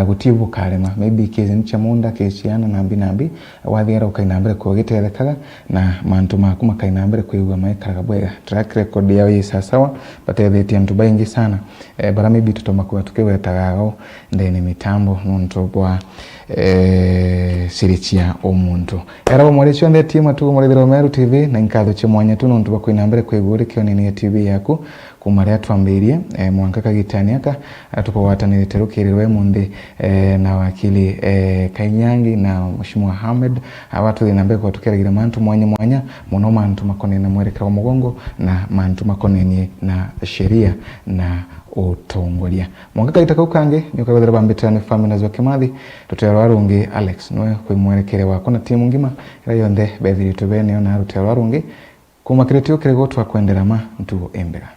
A: gutibu karema maybe kezi ncha munda keciana nambi nambi wathiara ukainambere kugitethekaga na mantu maku makainambere kuigua maikaraga bwega track record yao ĩ sawa batethetie antu baingi sana bara maybe tutomakuwa tukiwetagago ndene mitambo nuntu bwa sirichia omuntu erabo mwari cionthe timu atugo murithiro Meru TV na nkatho cia mwanya tu nuntu bakwinambere kuigua uri kionini TV yaku kuma ria twambirie mwanka kagitaniaka tukogwatanirite rukirirwe munthi na wakili Kainyangi na Mheshimiwa Ahmed abatu thina mbere tukeragira mantu mwanya mwanya muno mantu makonene na mwerekero mugongo na mantu makonenie na sheria na Utongoria mwanka kaita kau kangi ni ukagwethera bambitira ni family wa Kimathi rutero rwa rungi Alex niwe kwi mwerekere wako na timu ngima ira yonthe bethiritwe beneo na rutero rwa rungi kuma kiretio kirigwo twakwendera ma ntugo embega.